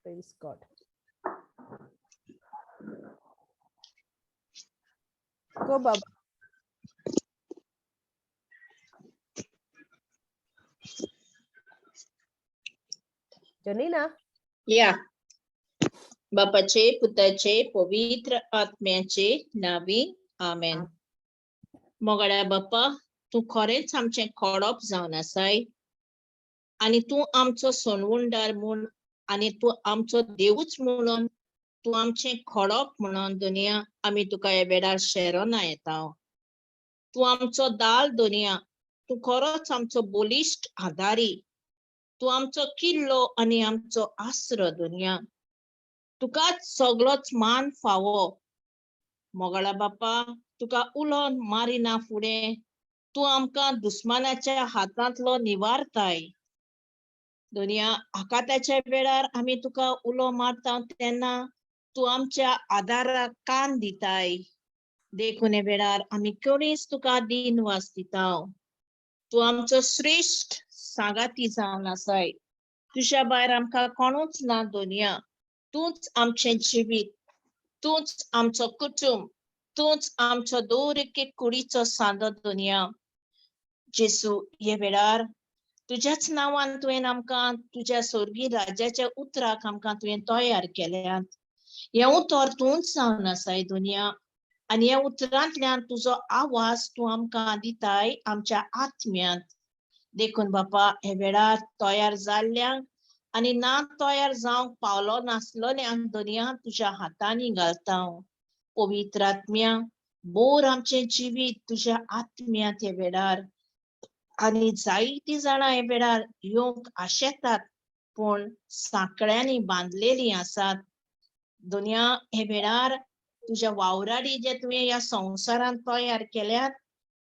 Praise God. Go, Baba. Janina. या. बापाचे, पुताचे, पवित्र आत्म्याचे नावी, आमेन. मोगाळ्या बापा, तूं खरेंच आमचें खोडप जावन आसाय आनी तूं आमचो सोनवुंडार म्हूण आनी तूं आमचो देवूच म्हणून, तूं आमचें खोडप म्हणून दुनिया आमी तुका ह्या वेळार शेरोना येता. तूं आमचो दाल दुनिया, तूं खरोच आमचो बलिश्ट आदारी, तूं आमचो किल्लो आनी आमचो आसरो दुनिया. तुकाच सगळोच मान फावो. मोगाळा बापा, तुका उलोवन मारिना फुडें तूं आमकां दुस्मानाच्या हातांतलो निवारताय दुनिया. आकाताच्या वेळार आमी तुका उलो मारता तेन्ना तूं आमच्या आदाराक कान दिताय. देखून हे वेळार आमी कोणीच तुका दिनवास दिता. तूं आमचो श्रेश्ठ सांगाती जावन आसाय. तुज्या भायर आमकां कोणूच ना दुनिया. तूंच आमचें जिवीत, तूंच आमचो कुटुंब, तूंच आमचो दर एक कुडीचो सांदो दुनिया. जेसू, हे वेळार तुज्याच नांवान तुवें आमकां तुज्या स्वर्गीय राज्याच्या उतराक आमकां तुवें तयार केल्यात. हें उतर तूंच जावन आसाय दुनिया आनी ह्या उतरांतल्यान तुजो आवाज तूं आमकां दिताय आमच्या आत्म्यांत. देखून बापा, हे वेळार तयार जाल्ल्यांक आनी ना तयार जावंक पावलो नासलोल्यांक दुनिया तुज्या हातांनी घालता. पवित्र आत्म्या, बोर आमचें जिवीत तुज्या आत्म्यांत हे वेळार. आनी जायतीं जाणां हे वेळार येवंक आशेतात पूण सांकळ्यांनी बांदलेलीं आसात दुनिया. हे वेळार तुज्या वावराडी जे तुवें ह्या संवसारांत तयार केल्यात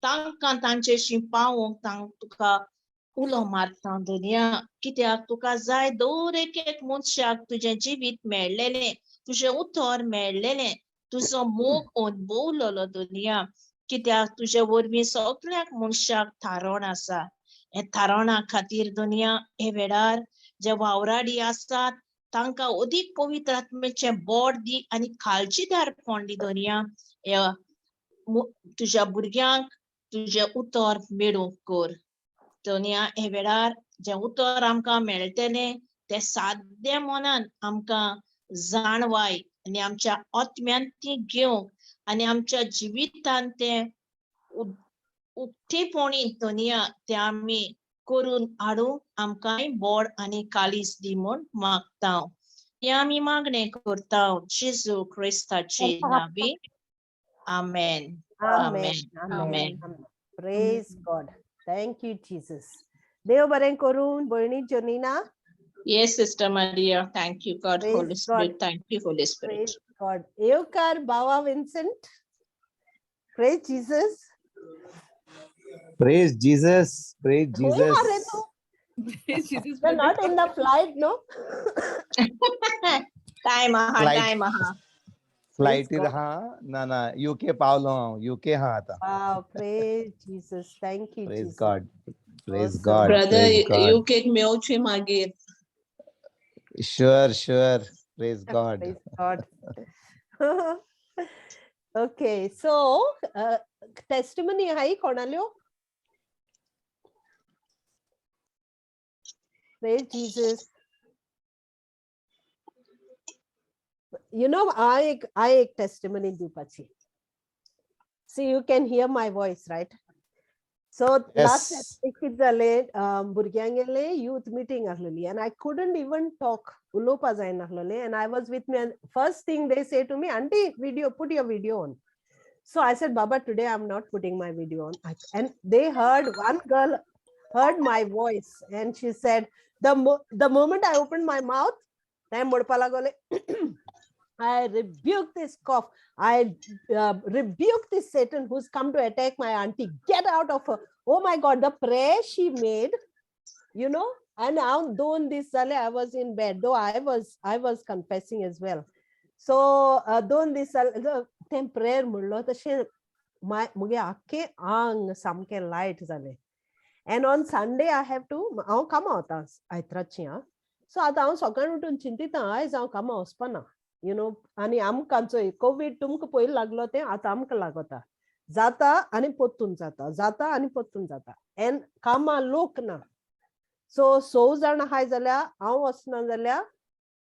तांकां तांचेशी पावोवंक तांकां तुका उलो मारता दुनिया. कित्याक तुका जाय दर एक एक मनशाक तुजें जिवीत मेळ्ळेलें, तुजें उतर मेळ्ळेलें, तुजो मोग अनुभवलोलो दुनिया. कित्याक तुजे वरवीं सगळ्याक मनशाक थारोण आसा. हे थारोणा खातीर दुनिया हे वेळार जे वावराडी आसात तांकां अदीक पवित्र आत्म्याचें बोड दी आनी काळजीदारपण दी दुनिया. ह्या तुज्या भुरग्यांक तुजें उतर मेळूंक कर दुनिया. हे वेळार जें उतर आमकां मेळटलें तें साद्या मनान आमकां जाणवाय आनी आमच्या आत्म्यान ती घेवंक आनी आमच्या जिवितान तें उक्तेपणी दुनिया तें आमी करून हाडूंक आमकांय बोड आनी काळीज दी म्हूण मागता. हें आमी मागणें करता जेजू क्रिस्ताचे नांवी, आमेन. Amen. Amen. Amen. Praise God. Thank you, Jesus. देव बरें करून भयणी Jonina. Yes, Sister Maria. Thank you, God, Praise Holy God. Spirit. Thank you, Holy Spirit. Praise God. येवकार बावा Vincent. Praise Jesus. Praise Jesus. Praise खंय Jesus. हा रे तूं? Praise Jesus, You're not brother. in the flight, no? Time आहा. Flight. Time आहा. फ्लायटीर God. हा ना ना, युके पावलो हांव, युके हा आतां. Wow, praise Jesus. Thank you, Praise Jesus. God. Praise Awesome. God. Brother, Praise God. UK मेवची मागीर. Sure, sure. Praise God. Praise God. Okay, so testimony high कोणाल्यो? Praise Jesus. You know, I एक testimony दिवपाची. See, you can hear my voice, right? So last Yes. Saturday कितें जालें, भुरग्यांगेले youth meeting आसलेली and I couldn't even talk, उलोवपा जायनासलेलें and I was with me and first thing they say to me, "Auntie, video, put your video on." So I said, "Baba, today I'm not putting my video on." And they heard, one girl heard my voice and she said, the moment I opened my mouth, तें म्हणपा लागले, "I rebuke this cough. I rebuke this Satan who's come to attack my auntie. Get out of her." Oh my God, the prayer she made, you know, and now दोन दीस जाले I was in bed, though I was confessing as well. So दोन दीस जाले तें prayer म्हणलो तशें मुगे आख्खें आंग सामकें लायट जालें. And on Sunday I have to, हांव कामां वता आयतराचें. हा, सो आतां हांव सकाळीं उठून चिंतिता, आयज हांव कामां वचपाना, you know. आनी आमकां चोय कोवीड तुमकां पयलीं लागलो, तें आतां आमकां लागता. जाता आनी पोत्तून जाता, जाता आनी पोत्तून जाता. एन कामां लोक ना. सो स जाण आहाय जाल्यार, हांव वचना जाल्यार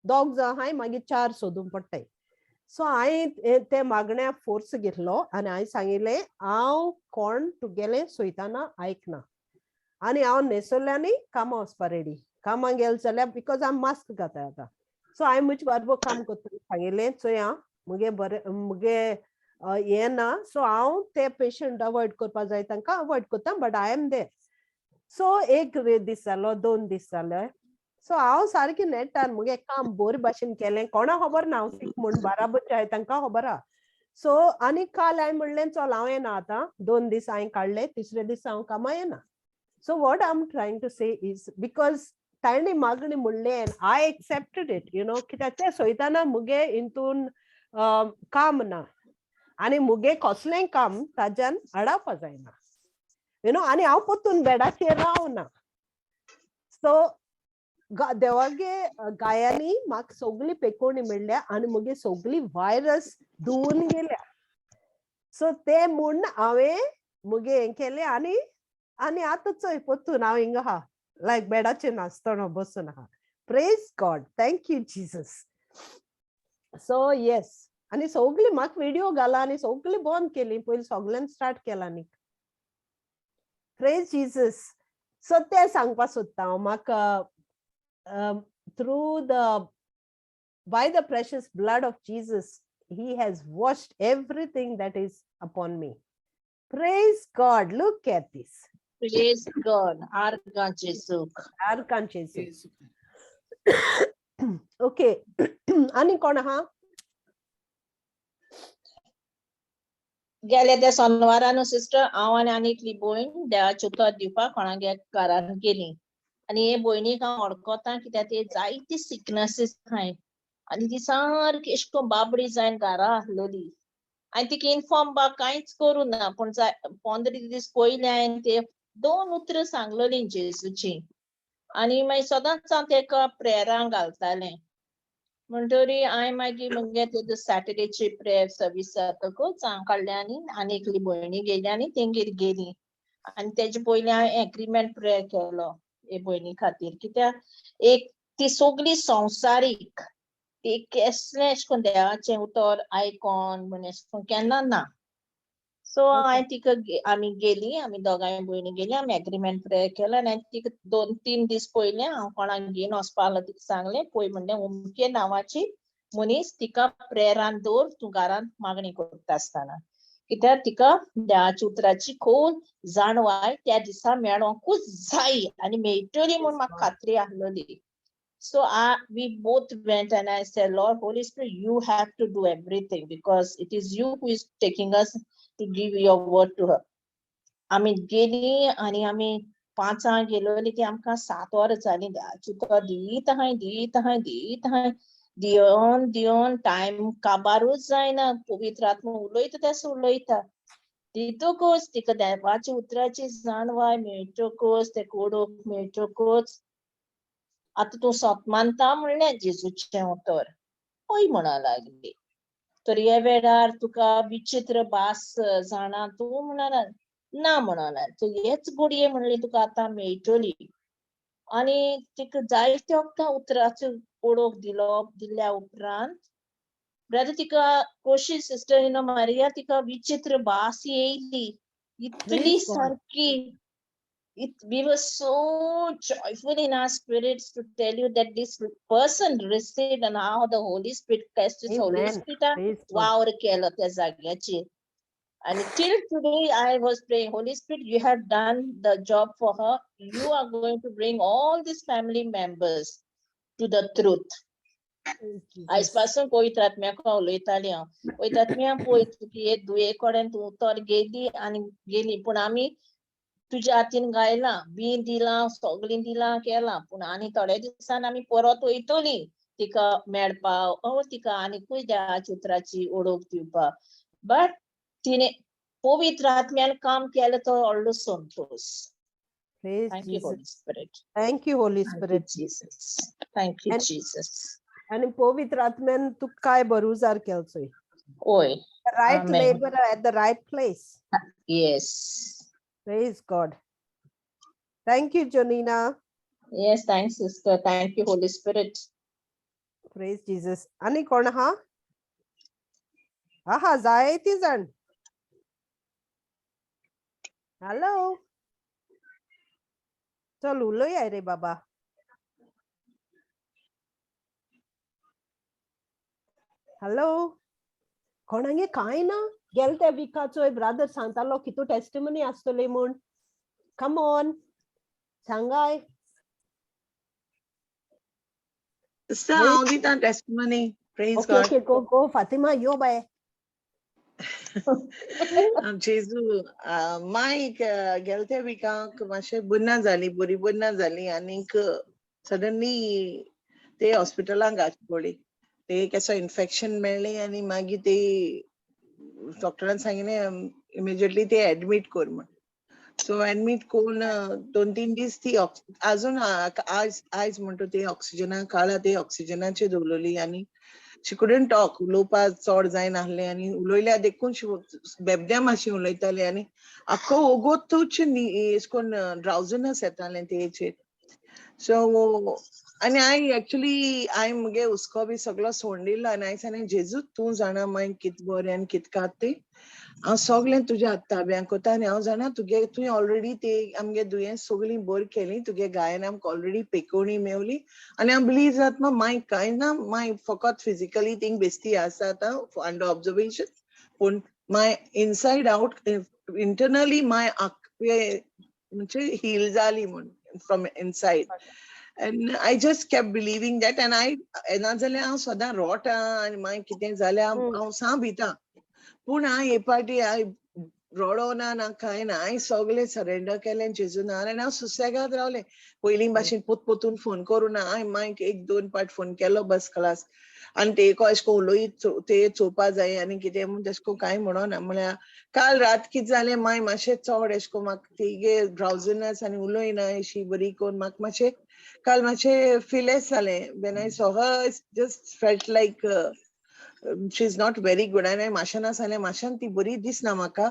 दोग जाण आहाय, मागीर चार सोदूंक पडटाय. सो हांवें ते मागण्या फोर्स घेतलो आनी हांवें सांगिल्लें, हांव कोण तुगेलें सोयताना आयकना आनी हांव न्हेसोल्यांनी कामां वचपा रेडी. कामां गेल जाल्यार, because हांव मास्क घाताय आतां. सो हांवें म्हजे बारबो काम करता सांगिल्लें, चोय आं, मुगे बरें मुगे हें ना. सो हांव ते पेशंट अवॉयड करपा जाय, तांकां अवॉयड करता, but I am there. So एक दीस जालो, 2 दीस जाले. सो हांव सारकें नेटान मुगे काम बरे भाशेन केलें. कोणा खबर ना हांव सीक म्हूण, बाराबरचे हाय तांकां खबर आहा. सो आनी काल हांवें म्हणलें, चल, हांव येना आतां. 2 दीस हांवें काडले, तिसरे दीस हांव कामां येना. So what I am trying to say is, because तांणी मागणी म्हणलें and I accepted it, कित्याक ते सोयताना मुगे हितून काम ना आनी मुगे कसलेंय काम ताज्यान आडावपा जायना you know. आनी हांव परतून बेडाचेर रावना. सो देवागे गायांनी म्हाका सगळी पेकोवणी मेळ्ळ्या आनी मुगे सगळी व्हायरस धुवून गेल्या. सो ते म्हूण हांवें मुगे हें केलें आनी आनी आतां चोय, परतून हांव हिंगा आहा, लायक बेडाचेर नासतना बसून आहा. Praise God, thank you Jesus. So yes, आनी सगळी म्हाका व्हिडिओ घाला आनी सगळी बंद केली पयलीं, सगळ्यान स्टार्ट केला. न्ही, प्रेज जीसस. सो तें सांगपा सोदता हांव, म्हाका through the by the precious blood of Jesus, he has washed everything that is upon me. Praise God. Look at this. Praise God. आर्गां जेजूक. आर्गां जेजू. ओके, आनी कोण आहा? गेल्या त्या सोनवारा न्हू सिस्टर, हांव आनी आनी एकली भयण देवाचें उतर दिवपाक कोणागे घरान गेली. आनी हे भयणीक हांव वळखता, कित्याक ते जायती सिकनसीस आहाय आनी ती सारकी अशें करून बाबडी जायन घरा आसलोली. आनी तिका इनफॉर्म बा कांयच करूं ना, पूण जाय 15 दीस पयलीं हांवें ते दोन उतरां सांगलोलीं जेजूची. आनी मागीर सदांच हांव तेका प्रेयरांक घालतालें. म्हणटरी हांवें मागीर मुगे ते सॅटर्डेची प्रेयर सर्वीस जातकूच हांव काडलें आनी आनी एकली भयणी गेली आनी तेंगेर गेली. आनी तेजे पयलीं हांवें एग्रीमेंट प्रेयर केलो हे भयणी खातीर, कित्याक एक ती सगळी संवसारीक, ती केसलें अशें करून देवाचें उतर आयकोन म्हण अशें करून केन्ना ना. सो हांवें तिका आमी गेली, आमी दोगांय भयणी गेली, आमी एग्रीमेंट प्रेयर केलो. आनी तिका 2-3 दीस पयलीं हांव कोणाक घेवन वचपा आसलो, तिका सांगलें, पळय म्हणलें, अमके नांवाची मनीस, तिका प्रेयरान दवर तूं घरांत मागणी करता आसतना, कित्याक तिका देवाच्या उतराची खोल जाणवाय त्या दिसा मेळोंकूच जाय आनी मेळटली म्हूण म्हाका खात्री आसलोली. So we both went and I said, "Lord, Holy Spirit, you have to do everything because it is you who is taking us to give your word to her." आमी गेली आनी आमी 5 गेलोली ती आमकां 7 वरां जालीं. देवाचें उतर दीत आहाय, दीत आहाय, दीत आहाय, दिवन दिवन टायम काबारूच जायना. पवित्र आत्मा उलयता तसो उलयता. दितकूच तिका देवाच्या उतराची जाणवाय मेळटकूच, ते कोडूक मेळटकूच, आतां तूं सत मानता म्हणलें जेजूचें उतर? हय म्हणा लागली. तर हे वेळार तुका विचित्र भास जाणा तूं म्हणा? ना म्हणा लागली. तर हेच घडये म्हणली तुका आतां मेळटली. आनी तिका जायते वखदां उतराचो ओळख दिलो. दिल्या उपरांत ब्रदर, तिका कोशी सिस्टर you Maria, तिका विचित्र भास येयली इतली Praise God. सारकी. It we were so joyful in our spirits to tell you that this person received and how the Holy Spirit, Christ Holy Amen. Spirit Praise God. वावर केलो त्या जाग्याचेर. And till today, I was praying, "Holy Spirit, you have done the job for her. You are going to bring all these family members to the truth." Praise आयज Jesus. पासून पवित्र आत्म्याक उलयताली हांव, पवित्र आत्म्या, पळय, तुजी हे धुये कडेन तूं उतर गेली आनी गेली, पूण आमी तुज्या हातीन गायलां, बी दिलां, सगळीं दिलां, केलां, पूण आनी थोड्या दिसान आमी परत वयतली तिका मेळपाक ओ तिका आनीकूय देवाच्या उतराची ओळख दिवपाक. बट तिणे पवित्र आत्म्यान काम केलें, तो व्हडलो Santosh. Praise Thank you, Jesus. Holy Spirit. Thank you, Holy Thank you, Spirit. Jesus. Thank you And- Jesus. आनी पवित्र आत्म्यान तुका काय बरो उजार केलो. ओय. Right Amen. Labor at the right place. Yes. Praise God. Thank you, Jonina. Yes, thanks, sister. Thank you, Holy Spirit. Praise Jesus. आनी कोण आहा? आहा जायती जाण. हॅलो, चल उलोया रे बाबा. हॅलो, कोणागे काय ना गेल त्या विकाचो ब्रादर सांगतालो कितू टेस्टिमनी आसतली म्हूण. कम ऑन, सांगाय. Sister, हांव दिता testimony. Praise okay. God. Okay, go go Fatima, yo bye. जेजू माईक गेले त्या विकाक मातशें बरी ना जाली, बरी बरी ना जाली आनीक सडनली ते हॉस्पिटलान घालची पडली. ते केसो इन्फेक्शन मेळ्ळें आनी मागीर ते डॉक्टरान सांगिल्लें इमिजिएटली ते एडमीट कर म्हण. सो एडमीट करून 2-3 दीस ती अजून आयज आयज म्हणटा ती ऑक्सिजना काळा ते ऑक्सिजनाचेर दवरलेली आनी she couldn't talk. उलोवपाक चड जायनासलें आनी उलयल्या देखून बेबद्या मातशी उलयताली आनी आख्खो ओगोतूच एश कोन्न ड्रावजनेस येतालें तेचेर. सो आनी हांवें एक्चुली हांवें मुगे हुस्को बी सगळो सोडून दिलो आनी हांवें सांगलें, जेजू, तूं जाणा मागीर कित बरें आनी कित कात तें. हांव सगळें तुज्या ताब्यान कोता आनी हांव जाणा तुगे तुवें ऑलरेडी ते आमगे दुयेंस सगळीं बरी केली. तुगे गायन आमकां ऑलरेडी पेकोवणी मेवली आनी हांव बिलीव जाता मागीर कांय ना. मागीर फकत फिजिकली थिंग बेस्ती आसा आतां अंडर ऑब्जर्वेशन, पूण माय इनसायड आवट इंटरनली माय म्हणजे हील जाली म्हूण from inside. And I just kept believing that. And I नाजाल्यार हांव सदां रोटा आनी मागीर कितें जाल्यार हांव सा भिता, पूण हांव हे पाटी हांव रडो ना, ना कांय ना. हांवें सगळें सरेंडर केलें जेजू नांवान आनी हांव सुसेगाद रावलें. पयलीं भाशेन पोत पोतून फोन करूं ना. हांवें मागीर एक दोन पाट फोन केलो, बस खलास. आनी ते अशें करून उलोयत ते चोवपा जाय आनी कितें म्हूण तेशें करून कांय म्हणोना. म्हळ्यार काल रात कितें जालें, मागीर मातशें चड अशें करून म्हाका तिगे ड्रावजनेस आनी उलयना अशी बरी करून म्हाका मातशें काल मातशें फिलेस जालें. When I saw her, just felt like she is not very good. आनी हांवें माशेना सांगलें, माशान ती बरी दिसना म्हाका.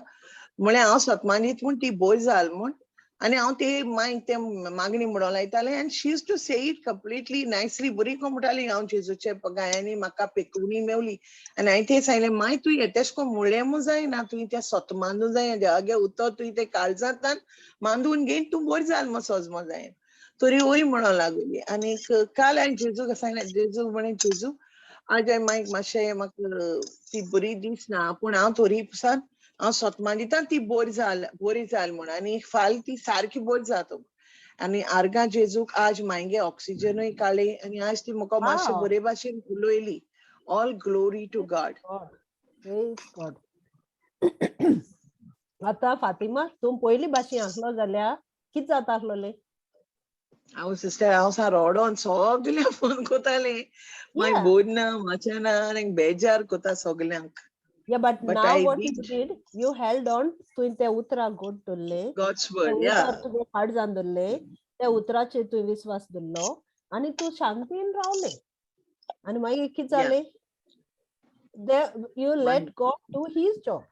म्हळ्यार हांव सतमानीत म्हूण ती बोर जाल म्हूण. आनी हांव ते मागीर ते मागणी म्हणून लायतालें and she used to say it completely nicely. बरी करून म्हणटाली, हांव जेजूच्या गायांनी म्हाका पेकोवणी मेवली. आनी हांवें तें सांगलें, मागीर तुवें तेशें करून म्हणलें म्हूण जायना, तुवें तें सतमानूं जाय. देवागे उतर तुवें तें काळजांतल्यान मांदून घेवन तूं बरी जाल म्हूण सोजमो जाय. तरी वय म्हणूंक लागली. आनीक काल हांवें जेजूक सांगलें, जेजू म्हळें, जेजू, आज हांवें मागीर मातशें म्हाका ती बरी दिसना, पूण हांव तोरी पसान हांव सतमान दिता ती बरी जाल, बरी जाल म्हूण आनी फाल्यां ती सारकी बरी जाता. आनी आर्गां जेजूक, आज मागीर ऑक्सिजनूय काडली आनी आज ती म्हाका मातशें बरे भाशेन उलयली. All glory to God. Praise God. आतां फातिमा, तूं पयलीं भाशेन आसलो जाल्यार कितें जाता आसलोलें? हांव सिस्टर, हांव सा रोडोन सगळ्यांक फोन कोतालें. मागीर बोर ना, मातशें ना आनी बेजार कोता सगल्यांक. Yeah, but But now I what you did. did, you held on. तुवें त्या उतराक गोड धरलें. God's ते word, yeah. उतर तुवें काळजान धरलें, त्या उतराचेर तुवें विस्वास धरलो आनी तूं शांतीन रावलें. आनी मागीर कितें जालें? You let God do his job.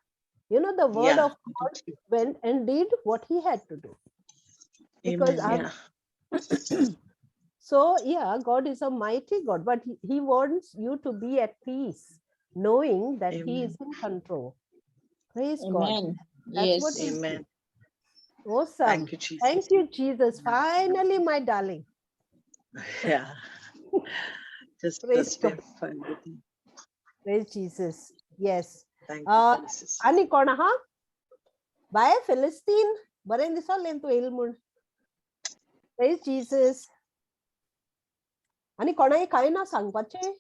The word of God went and did what he had to do. Because Amen. So yeah, God is a mighty God, but he wants you to be at peace, knowing that he Amen. Is in control. Praise God. Amen. That's what Yes. is Amen. Awesome. Thank you, Jesus. Thank you, Jesus. Finally, my darling. Yeah. Just Praise trust God. him for everything. Praise Jesus. Yes. Thank you, Jesus. आनी कोण आहा बाय? फिलिस्तीन, बरें दिसलें तूं येयल म्हूण. Praise Jesus. आनी कोणाय कांय ना सांगपाचें?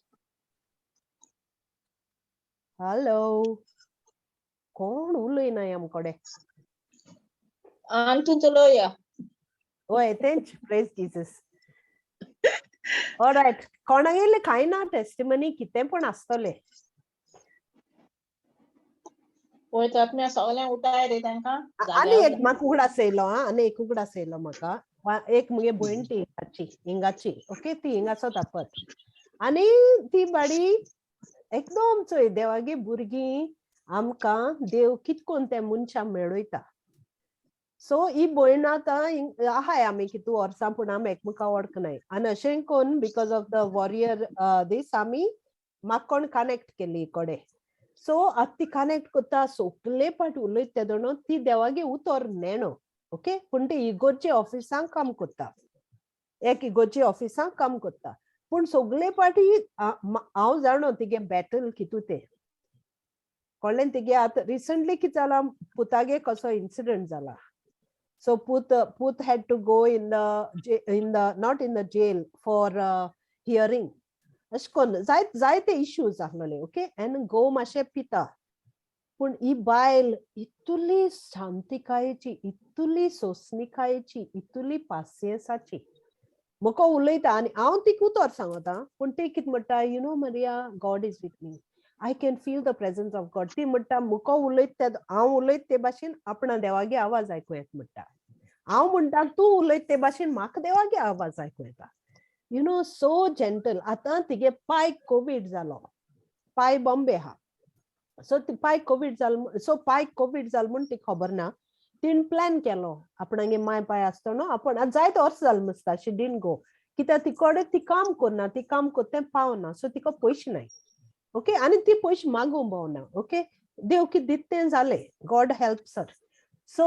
हॅलो, कोण उलयना आमकडे. आनी तूं चलोया. वय, तेंच. प्रेज जीसस. ऑलरायट, कोणागेले कांय ना टेस्टिमनी? कितें पण आसतलें. पळयतात मी सगळ्यांक उठाय रे तांकां. आनी एक म्हाका उगडास येयलो. हा, आनी एक उगडास येयलो म्हाका. एक मुगे भयण ती हिंगाची हिंगाची, ओके, ती हिंगा आसता परत. आनी ती बाडी एकदम चोय, देवागे भुरगीं आमकां देव कितकोन ते मनशां मेळयता. सो ही भयण आतां आहाय, आमी कितू वर्सां, पूण आमी एकमेका वळखनाय. आनी अशें कोन्न because of the warrior दीस आमी म्हाका कोण कनेक्ट केली कडेन. सो आतां ती कनेक्ट करता, सगले पाट उलयता तेदोणो ती देवागे उतर नेणो, ओके. पूण ती इगोर्जे ऑफिसांक काम करता, एक इगोर्जे ऑफिसांक काम करता, पूण सगले पाटी हांव जाणो तिगे बॅटल कितू तें कळ्ळें. तिगे आतां रिसंटली कितें जालां, पुतागे कसो इन्सिडंट जाला. सो पूत had to go in the not in the jail for hearing. अशें करून जायते इश्यूज आसलेले, ओके. आनी घोव मातशें पिता, पूण ही बायल इतुली शांतिकायेची, इतुली सोंसणिकायेची, इतुली पासियेंसाची म्हाका उलयता. आनी हांव तिका उतर सांगता, पूण ती कितें म्हणटा, "You know, Maria, God is with me. I can feel the presence of God." ती म्हणटा, मुको उलयत ते, हांव उलयत ते भाशेन आपणा देवागे आवाज आयकूं येता म्हणटा. हांव म्हणटा, तूं उलयत ते भाशेन म्हाका देवागे आवाज आयकूं येता. You know, so gentle. आतां तिगे पायक कोवीड जालो, पाय बॉम्बे आहा. सो ती पायक कोवीड जालो, सो पायक कोवीड जालो म्हूण ती खबर ना. तिणें प्लॅन केलो, आपणागे माय पाय आसतना आपूण, आतां जायते वर्स जालें मसता, she didn't go, कित्याक तिकोडे ती काम करना, ती काम करता तें पावना, सो तिका पयशे नाय, ओके. आनी ती पयशे मागूंक पावना, ओके. देव कितें दिता तें जालें, God help her. सो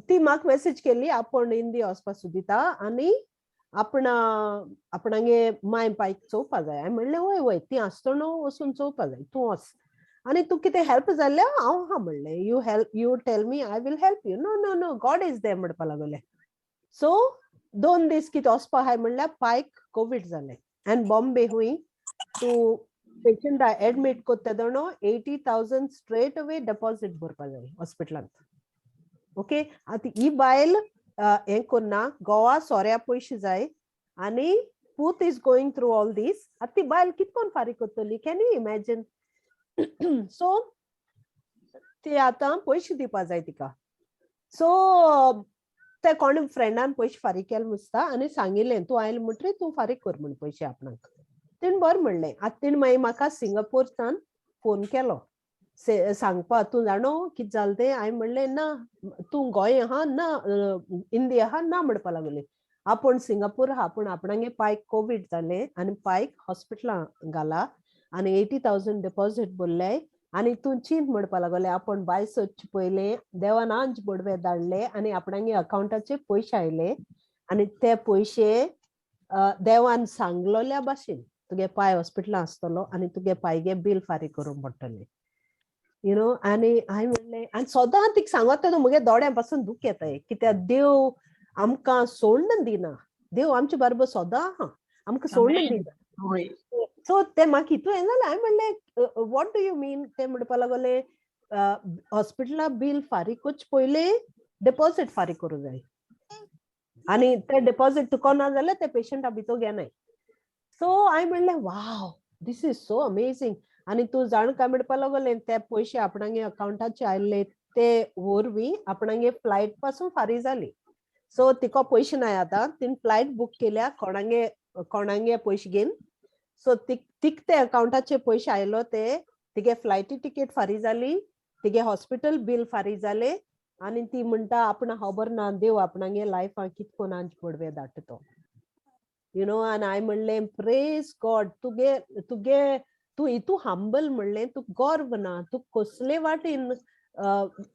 ती म्हाका मॅसेज केली, आपूण इंडिया वचपा सोदिता आनी आपणा आपणागे माय पायक चोवपा जाय. हांवें म्हणलें, वय वय, ती आसतना वचून चोवपा जाय, तूं वच आनी तूं कितें हेल्प जाल्यार हांव आहा म्हणलें. You help, you tell me, I will help you. "No, no, no, God is there," म्हणपा लागले. सो 2 दीस कितें वचपा आहाय म्हणल्यार पायक कोवीड जालें. आनी बॉम्बे हुंय तूं पेशंटा एडमीट कोत्ता तेदोणो 80,000 स्ट्रेट अवे डेपॉझिट भरपा जाय हॉस्पिटलांत, ओके. आतां ही बायल हें करना, गोवा सोऱ्या पयशे जाय आनी पूत is going through all these. आतां ती बायल कितकोन फारीक करतली? Can you imagine? सो ती आतां पयशे दिवपा जाय तिका. सो ते कोण फ्रेंडान पयशे फारीक केले दिसता आनी सांगिल्लें, तूं आयलें म्हणटरीर तूं फारीक कर म्हण पयशे आपणाक. तिणें बरें म्हणलें. आतां तिणें मागीर म्हाका सिंगापूरसान फोन केलो सांगपा, तूं जाणो कितें जालें तें? हांवें म्हणलें, ना. तूं गोंय आहा ना इंडिया आहा ना म्हणपा लागली. आपूण सिंगापूर आहा, पूण आपणागे पायक कोवीड जालें आनी पायक हॉस्पिटलां घाला आनी 80,000 डिपॉझीट भरले आनी तूं चिंत म्हणपा लागले. आपूण भायर सरचे पयलें देवान आंज बोडवे धाडले आनी आपणागे अकावंटाचेर पयशे आयले आनी ते पयशे देवान सांगलोल्या भाशेन तुगे पाय हॉस्पिटलां आसतलो आनी तुगे पायगे बील फारीक करूंक पडटलें, you know. आनी हांवें म्हणलें, आनी सदां तिका सांगत तेन्ना म्हगे दोळ्यां पासून दूख येताय, कित्याक देव आमकां सोडून दिना. देव आमचे बरोबर सदां आहा, आमकां सोडून Amen. दिना. सो ते म्हाका हितू हें जालें. हांवें म्हणलें, "What do you mean?" ते म्हणपा लागले, हॉस्पिटला बील फारीक करचे पयलीं डिपॉझीट फारीक करूं जाय आनी ते डिपॉझीट तुका ना जाल्यार ते पेशंटा भितर घेनाय. सो हांवें म्हणलें, "Wow, this is so amazing." आनी तूं जाण काय म्हणपा लागलें, ते पयशे आपणागे अकावंटाचे आयले ते वरवीं आपणागे फ्लायट पासून फारीक जाली. सो तिका पयशे नाय आतां. तिणें फ्लायट बूक केल्या कोणागे कोणागे पयशे घेवन. सो तिक ते अकावंटाचे पयशे आयलो, ते तिगे फ्लायटी टिकेट फारीक जाली, तिगे हॉस्पिटल बील फारीक जाले. आनी ती म्हणटा, आपणा खबर ना देव आपणागे लायफान कितकोन आंज पडवे धाडटा तो, you know. आनी हांवें म्हणलें, प्रेज गॉड. तुगे तुगे तूं इतू हंबल म्हणलें, तूं गर्व ना, तूं कसले वाटेन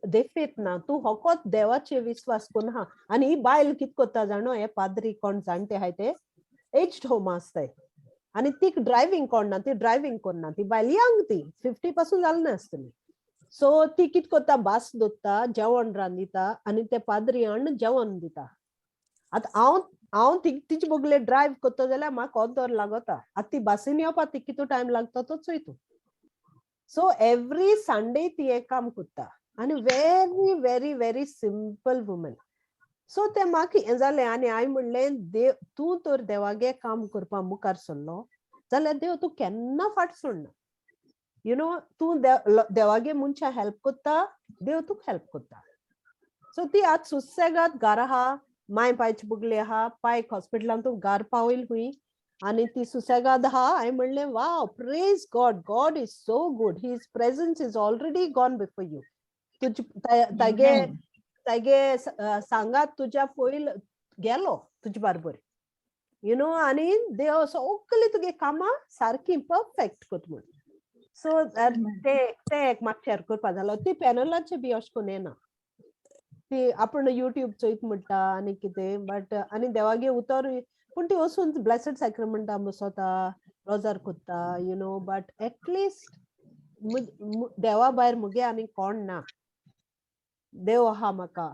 देफेत ना, तूं होकोत देवाचे विस्वास करून आहा. आनी ही बायल कित कोत्ता जाणो, हे पाद्री कोण जाणटे आहाय ते एज्ड होम आसताय आनी तीक ड्रायव्हींग कोण ना, ती ड्रायव्हींग करना. ती बायल यंग, ती 50 पासून जाल ना आसतली. सो ती कित कोत्ता, बास दोत्ता, जेवण रांदिता आनी ते पाद्री हाडून जेवण दिता. आतां हांव तिचे बगले ड्रायव्ह करता जाल्यार म्हाका अर्द वर लागता. आतां ती बासीन येवपा तिका कितू टायम लागता तो चोय तूं. सो एवरी संडे ती हें काम करता आनी very very very simple woman. So तें म्हाका हें जालें आनी हांवें म्हणलें, देव, तूं तर देवागे काम करपा मुखार सरलो जाल्यार देव तूं केन्ना फाट सोडना, you know. तूं देवागे मनशां हेल्प करता, देव तुका हेल्प करता. सो ती आतां सुसेगाद घरा आहा, मांय पायची बुगली आहा, पायक हॉस्पिटलांत तूं घर पावयल हुंय आनी ती सुसेगाद आहा. हांवें म्हणलें, wow, praise God, God is so good, his presence is already gone before you. तुज तागे Amen. तागे सांगात तुज्या पयल गेलो तुजे बरोबर, you know, आनी देव सगळी तुगे कामां सारकी परफेक्ट करता म्हूण. सो ते ते एक म्हाका शेअर करपा जालो. ती पॅनलाचे बी अशें करून येना, ती आपूण युट्यूब चोयत म्हणटा आनी कितें, बट आनी देवागे उतर पूण ती वचून ब्लेसड सॅक्रमेंटा बसोता, रोजार कोत्ता, you know, but at least देवा भायर मुगे आनी कोण ना. देव आहा म्हाका,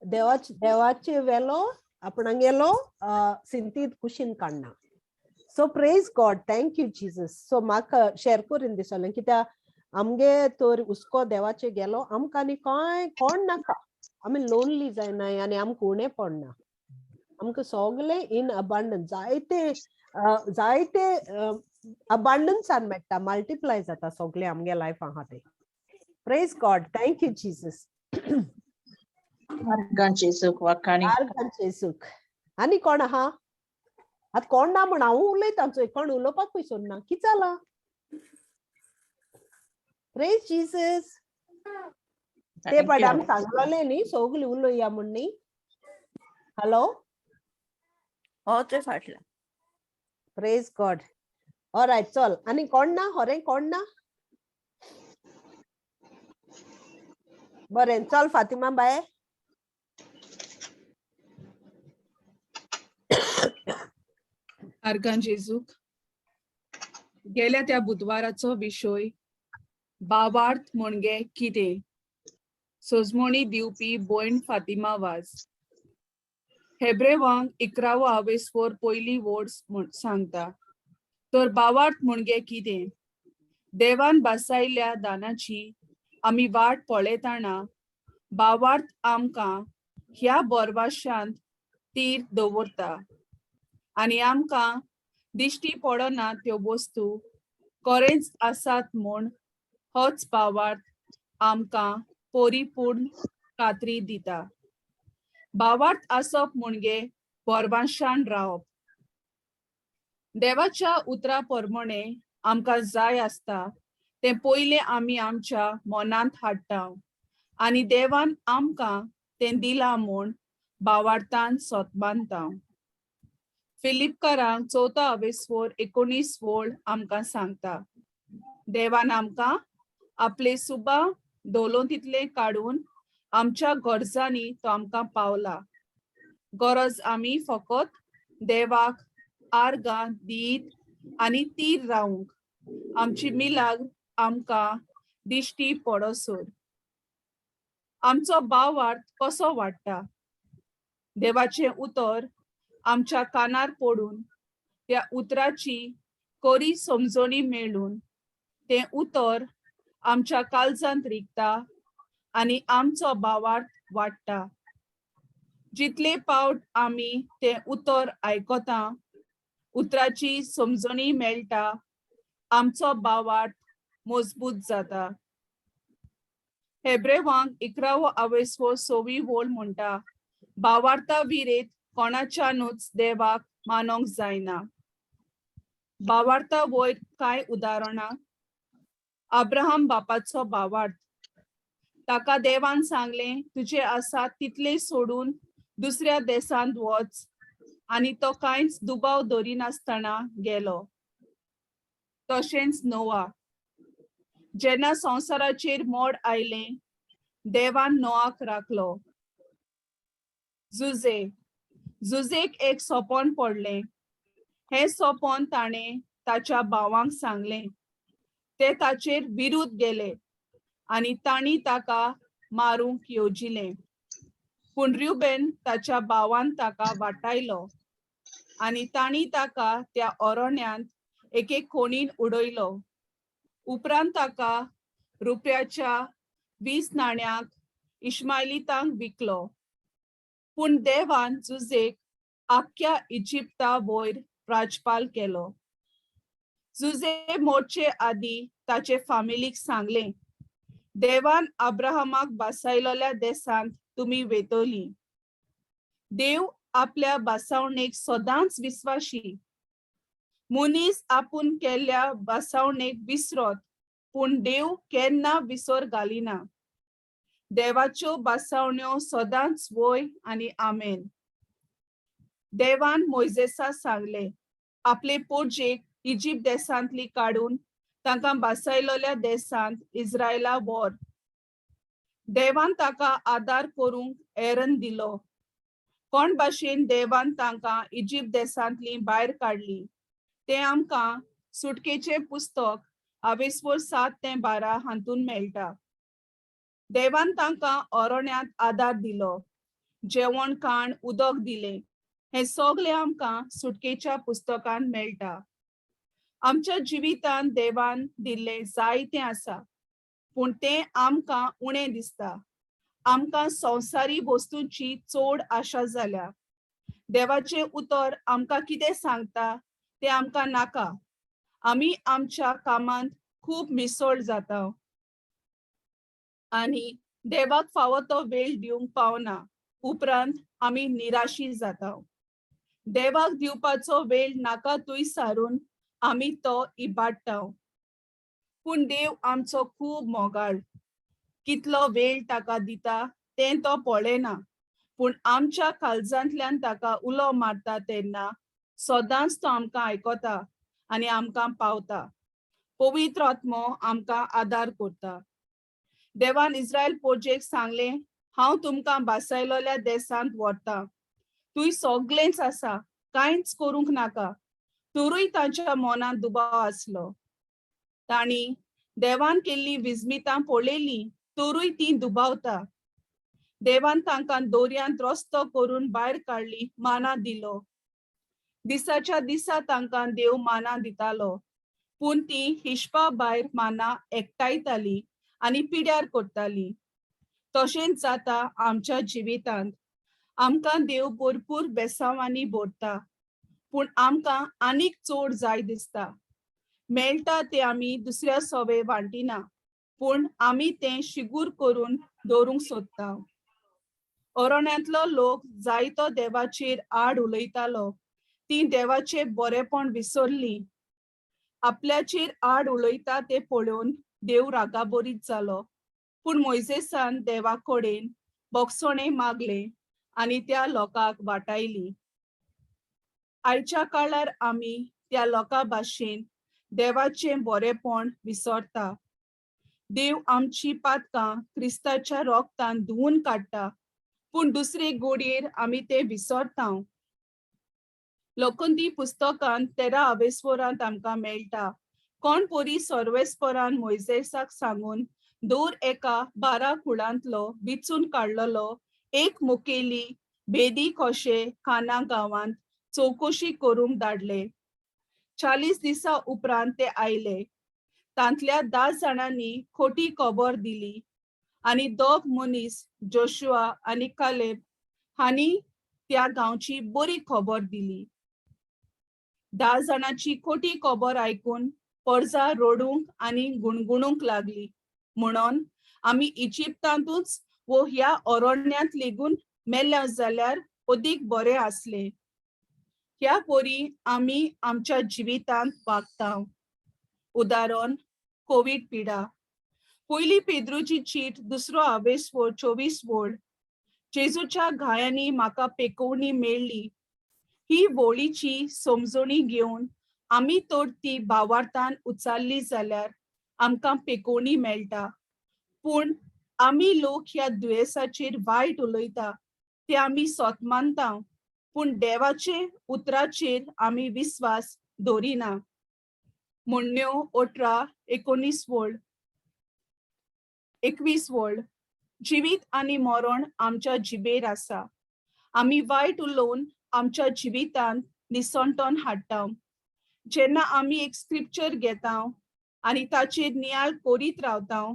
देवाचे देवाचे वेलो आपणागेलो सिंतीद कुशीन काडना. So praise God, thank you Jesus. So म्हाका शेअर करीन दिसलें, कित्याक आमगे तर हुस्को देवाचे गेलो, आमकां आनी कांय कोण नाका, आमी लोनली जायनाय आनी आमकां उणें पडना, आमकां सगळें इन अबांडन्स, जायते जायते अबांडन्सान मेळटा, मल्टिप्लाय जाता सगळें आमगे लायफ आहा तें. Praise God, thank you Jesus. आर्गां जेजूक वाखाणी. आर्गां जेजूक. आनी कोण आहा? आतां कोण ना म्हण हांव उलयतां चोय, कोण उलोवपाकूय सोदना, कितें जालां? Praise Jesus. ते Thank पाट you. आमी सांगलेले न्ही सगळीं उलोवया म्हण न्ही. हॅलो. हो, ते फाटल्यान. प्रेज गॉड. ऑलरायट, चल, आनी कोण ना? होरें कोण ना? बरें, चल फातिमा बाय. आर्गां जेजूक. गेल्या त्या बुधवाराचो विशय बावार्थ म्हणजे कितें, सोजमणी दिवपी भयण फातिमा वाज. हेब्रेवांक 11वो आवेस्वर पयली वोड म्हण सांगता, तर बावार्थ म्हणजे कितें? देवान बासायल्ल्या दानाची आमी वाट पळयतना बावार्थ आमकां ह्या बोरवाशांत तीर दवरता आनी आमकां दिश्टी पडना त्यो वस्तू खरेंच आसात म्हूण होच भावार्थ आमकां परिपूर्ण खात्री दिता. भावार्थ आसप म्हणजे बोरवाशान रावप. देवाच्या उतरा प्रमाणे आमकां जाय आसता तें पयलें आमी आमच्या मनांत हाडटा आनी देवान आमकां तें दिलां म्हूण भावार्थान सोत बांदता. फिलिपकारांक चवथो अवेस्वर 19 वोळ आमकां सांगता, देवान आमकां आपले सुबा दवलोंतितले काडून आमच्या गरजांनी तो आमकां पावला. गरज आमी फकत देवाक आर्गां दीत आनी तीर रावंक आमची मिलाग आमकां दिश्टी पडसर. आमचो भावार्थ कसो वाडटा? देवाचें उतर आमच्या कानार पडून त्या उतराची कोरी समजणी मेळून तें उतर आमच्या काळजांत रिगता आनी आमचो भावार्थ वाडटा. जितले पावट आमी तें उतर आयकता, उतराची समजणी मेळटा, आमचो भावार्थ मजबूत जाता. हेब्रेवांक 11वो आवेस्वो सवी वोळ म्हणटा, भावार्था विरेत कोणाच्यानूच देवाक मानोंक जायना. भावार्था वयर कांय उदाहरणां. अब्राहम बापाचो भावार्थ. ताका देवान सांगलें, तुजें आसा तितलें सोडून दुसऱ्या देशांत वच, आनी तो कांयच दुबाव दरिनासतना गेलो. तशेंच नोवा, जेन्ना संवसाराचेर मोड आयलें, देवान नोआक राखलो. जुजे, जुजेक एक सोपोन पडलें. हें सोपोन ताणें ताच्या भावांक सांगलें. ते ताचेर विरुद्ध गेले आनी तांणी ताका मारूंक येवजिलें. पूण रुबेन ताच्या भावान ताका वाटायलो आनी तांणी ताका त्या अरण्यांत एके खोणीन उडयलो. उपरांत ताका रुपयाच्या 20 नाण्यांक इश्मायलितांक विकलो. पूण देवान जुजेक आख्ख्या इजिप्ता वयर राजपाल केलो. जुजे मोडचे आदी ताचे फामिलीक सांगलें, देवान अब्राहमाक बासायलोल्या देशांत तुमी वेतली. देव आपल्या भासावणेक सदांच विस्वाशी. मनीस आपूण केल्ल्या भासावणेक विसरत, पूण देव केन्ना विसर घालिना. देवाच्यो भासावण्यो सदांच वय आनी आमेन. देवान मोयजेसा सांगलें, आपले पोरजेक इजिप्त देशांतली काडून तांकां भासायलोल्या देशांत इस्रायला व्हर. देवान ताका आदार करूंक एरन दिलो. कोण भाशेन देवान तांकां इजिप्त देशांतली भायर काडली तें आमकां सुटकेचें पुस्तक आवेस्वर 7 ते 12 हातूंत मेळटा. देवान तांकां अरण्यांत आदार दिलो, जेवण खाण उदक दिलें. हें सगळें आमकां सुटकेच्या पुस्तकांत मेळटा. आमच्या जिवितांत देवान दिल्लें जायतें आसा, पूण तें आमकां उणें दिसता. आमकां संवसारी वस्तूंची चड आशा जाल्या. देवाचें उतर आमकां कितें सांगता तें आमकां नाका. आमी आमच्या कामांत खूब मिसळ जाता आनी देवाक फावो तो वेळ दिवंक पावना. उपरांत आमी निराशी जाता. देवाक दिवपाचो वेळ नाका थंय सारून आमी तो इबाडटा. पूण देव आमचो खूब मोगाळ. कितलो वेळ ताका दिता तें तो पळयना, पूण आमच्या काळजांतल्यान ताका उलो मारता तेन्ना सदांच तो आमकां आयकता आनी आमकां पावता. पवित्र आत्मो आमकां आदार करता. देवान इस्रायल पोरजेक सांगलें, हांव तुमकां भासायलोल्या देशांत व्हरता, थंय सगळेंच आसा, कांयच करूंक नाका. तरूय तांच्या मनांत दुबाव आसलो. तांणी देवान केल्लीं विस्मितां पळयलीं, तरूय तीं दुबावता. देवान तांकां दोरयांत रस्तो करून भायर काडली, माना दिलो. दिसाच्या दिसा तांकां देव माना दितालो, पूण ती हिशपा भायर माना एकठांयताली आनी पिड्यार करताली. तशेंच जाता आमच्या जिवितांत. आमकां देव भरपूर बेसांवांनी भरता, पूण आमकां आनीक चड जाय दिसता. मेळटा ते आमी दुसऱ्या सोवे वांटिना, पूण आमी तें शिगूर करून दवरूंक सोदता. अरण्यांतलो लोक जायतो देवाचेर आड उलयतालो. ती देवाचे बरेपण विसरली. आपल्याचेर आड उलयता ते पळोवन देव रागाबरीत जालो, पूण मोयजेसान देवा कडेन बोगसणें मागलें आनी त्या लोकांक वाटायली. आयच्या काळार आमी त्या लोकां भाशेन देवाचें बरेपण विसरता. देव आमची पातकां क्रिस्ताच्या रोगतान धुवून काडटा, पूण दुसरे गोडयेर आमी ते विसरता. लोकंदी पुस्तकांत 13 आवेस्वरांत आमकां मेळटा, कोण पोरी सर्वेस्परान मोयजेसाक सांगून दर एका 12 कुळांतलो विचून काडलेलो एक मुखेली भेदी कशे काना गांवांत चवकशी करूंक धाडले. 40 दिसां उपरांत ते आयले. तांतल्या 10 जाणांनी खोटी खबर दिली आनी दोग मनीस जोशुआ आनी कालेब हांणी त्या गांवची बरी खबर दिली. 10 जाणांची खोटी खबर आयकून परजा रडूंक आनी गुणगुणूंक लागली, म्हणून आमी इजिप्तांतूच वो ह्या अरण्यांत लेगून मेल्या जाल्यार अदीक बरें आसले. ह्या परी आमी आमच्या जिवितांत वागता. उदाहरण, कोवीड पिडा. पयली पेद्रूची चीट दुसरो आवेस्वर 24 वोळ. जेजूच्या घायांनी म्हाका पेकोवणी मेळ्ळी ही वोळीची समजणी घेवन आमी तर ती भावार्थान उचारली जाल्यार आमकां पेकोवणी मेळटा. पूण आमी लोक ह्या दुयेंसाचेर वायट उलयता ते आमी सोत मानता, पूण देवाचे उतराचेर आमी विस्वास दवरिना. म्हणण्यो 18 19 वळ, 21 वळ. जिवीत आनी मरण आमच्या जिबेर आसा. आमी वायट उलोवन आमच्या जिवितांत निसणटण हाडटा. जेन्ना आमी एक स्क्रिप्चर घेता आनी ताचेर नियाळ करीत रावता,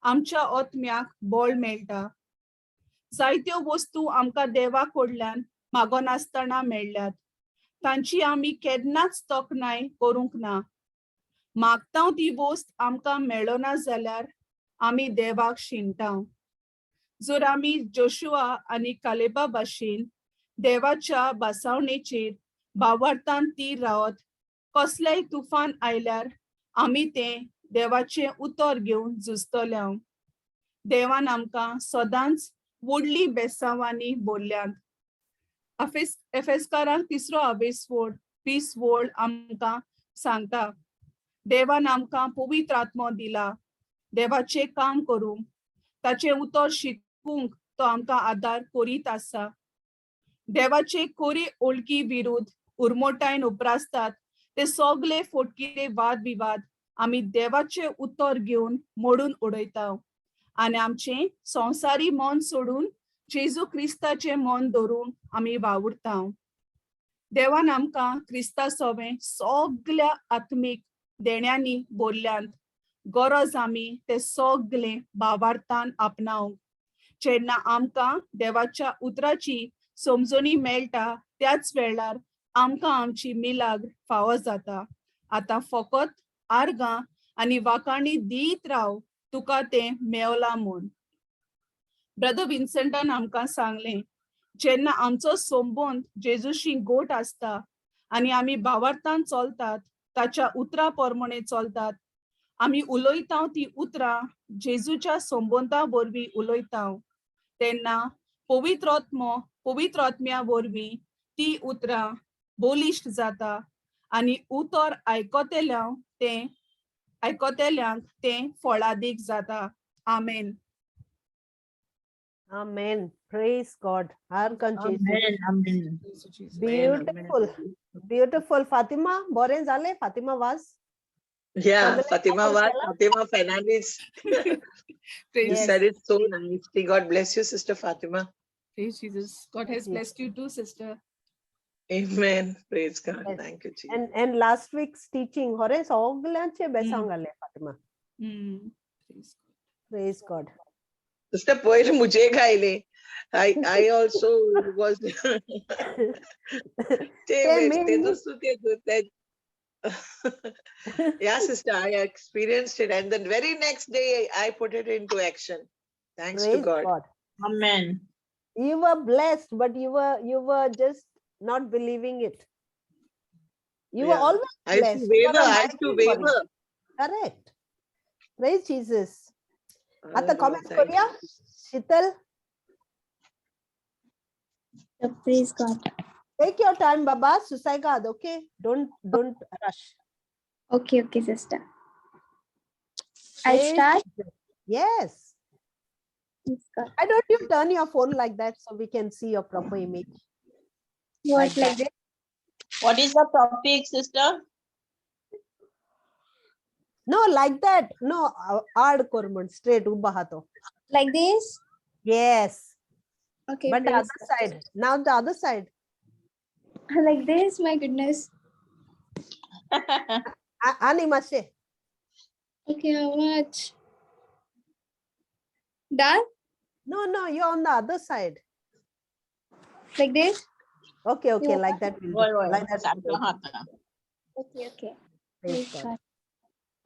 आमच्या आत्म्याक बळ मेळटा. जायत्यो वस्तू आमकां देवा कडल्यान मागनासतना मेळ्ळ्यात. तांची आमी केन्नाच तोखणाय करूंक ना. मागता ती वस्त आमकां मेळना जाल्यार आमी देवाक शिणटा. जर आमी जोशुआ आनी कालेबा भाशेन देवाच्या बसावणेचेर भावार्थान ती रावत कसलेय तुफान आयल्यार आमी तें देवाचें उतर घेवन झुजतले. देवान आमकां सदांच व्हडली बेसांवांनी भरल्यांत. अफेस एफेस्कारांक तिसरो आवेस वोड 20 वोळ आमकां सांगता, देवान आमकां पवित्र आत्मो दिला देवाचें काम करूंक, ताचें उतर शिकूंक तो आमकां आदार करीत आसा. देवाचे कोरी ओळखी विरुद्ध उरमोटायन उप्रासतात ते सगले फोटकिरे वाद विवाद आमी देवाचें उतर घेवन मोडून उडयता आनी आमचें संवसारी मन सोडून जेजू क्रिस्ताचें मन धरून आमी वावुरता. देवान आमकां क्रिस्ता सोवें सगल्या आत्मीक देण्यांनी बोल्ल्यांत. गरज आमी ते सगले भावार्थान आपणावंक. जेन्ना आमकां देवाच्या उतराची समजणी मेळटा, त्याच वेळार आमकां आमची मिलाग्र फावो जाता. आतां फकत आर्गां आनी वाखाणी दीत राव तुका तें मेवलां म्हूण. ब्रदर विन्संटान आमकां सांगलें, जेन्ना आमचो संबंद जेजूशी गोट आसता आनी आमी भावार्थान चलतात, ताच्या उतरा प्रमाणे चलतात, आमी उलयता ती उतरां जेजूच्या संबंदा वरवीं उलयता, तेन्ना पवित्र आत्मो पवित्र आत्म्या वरवीं ती उतरां बलिश्ट जाता आनी उतर आयकतल्यांक तें आयकतल्यांक तें फळादीक जाता. आमेन. Amen. Praise God. आर्गां जेजू. Amen, amen. Beautiful. Beautiful. Fatima, बरें जालें फातिमा वाज. Yeah, सगळे Fatima वापर Vaz, केला? Fatima Fernandez. You Praise, said it so nicely. God bless you, Sister Fatima. Praise Jesus. God has you. Blessed you too, sister. Amen. Praise God. Yes. Thank you, Jesus. And last week's teaching, होरे सगळ्यांचे बेसांव घालें Fatima. Praise God. Praise God. Sister पयर मुझे गायले. I also was ते ते ते Yeah, sister, I experienced it, and then very next day I put it into action. Thanks to Praise God. God. Amen. You were blessed, but you were just not believing it. You were always I used to blessed. You are waver. a I used to mighty warrior. Waver. Correct. Praise Jesus. आता Hallelujah. Comment Thank you. करूया. शीतल. Praise God. Take your time, Baba. Susaigad, okay? Don't rush. Okay, sister. I'll Praise start. Jesus. Yes. Praise God. Why don't you turn your phone like that so we can see your proper image? What, Like like this? What is the topic, sister? No, like that. No, आड कर म्हण straight उबा हा तो. Like this? Yes. Okay. But the Praise other side. Now the other side. God. Like this, my goodness. आनी मातशें. Okay, how much? Done? No, you're on the other side. Like this? Okay, Yeah. like that will do. वय वय Like that will सारको do. आता. Okay. Praise Praise God. God.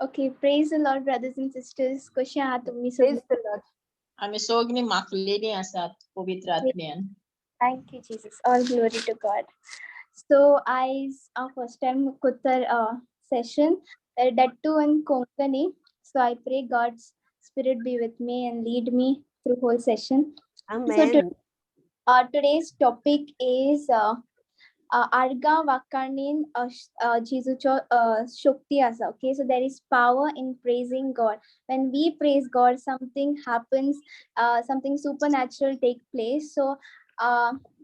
Okay, praise the Lord, brothers and sisters. कशे आहात तुम्ही Praise सगळे? The Lord. आमी सगळीं माखलेली आसात पवित्र आत्म्यान. Thank you, Jesus. All glory to God. So I first time Kuttar session, that too in Konkani. So I pray God's spirit be with me and lead me through whole session. Amen. Today's topic is आर्गां वाखाणीन जेजूचो शक्ती आसा. Okay, so there is power in praising God. When we praise God, something happens, something supernatural take place. So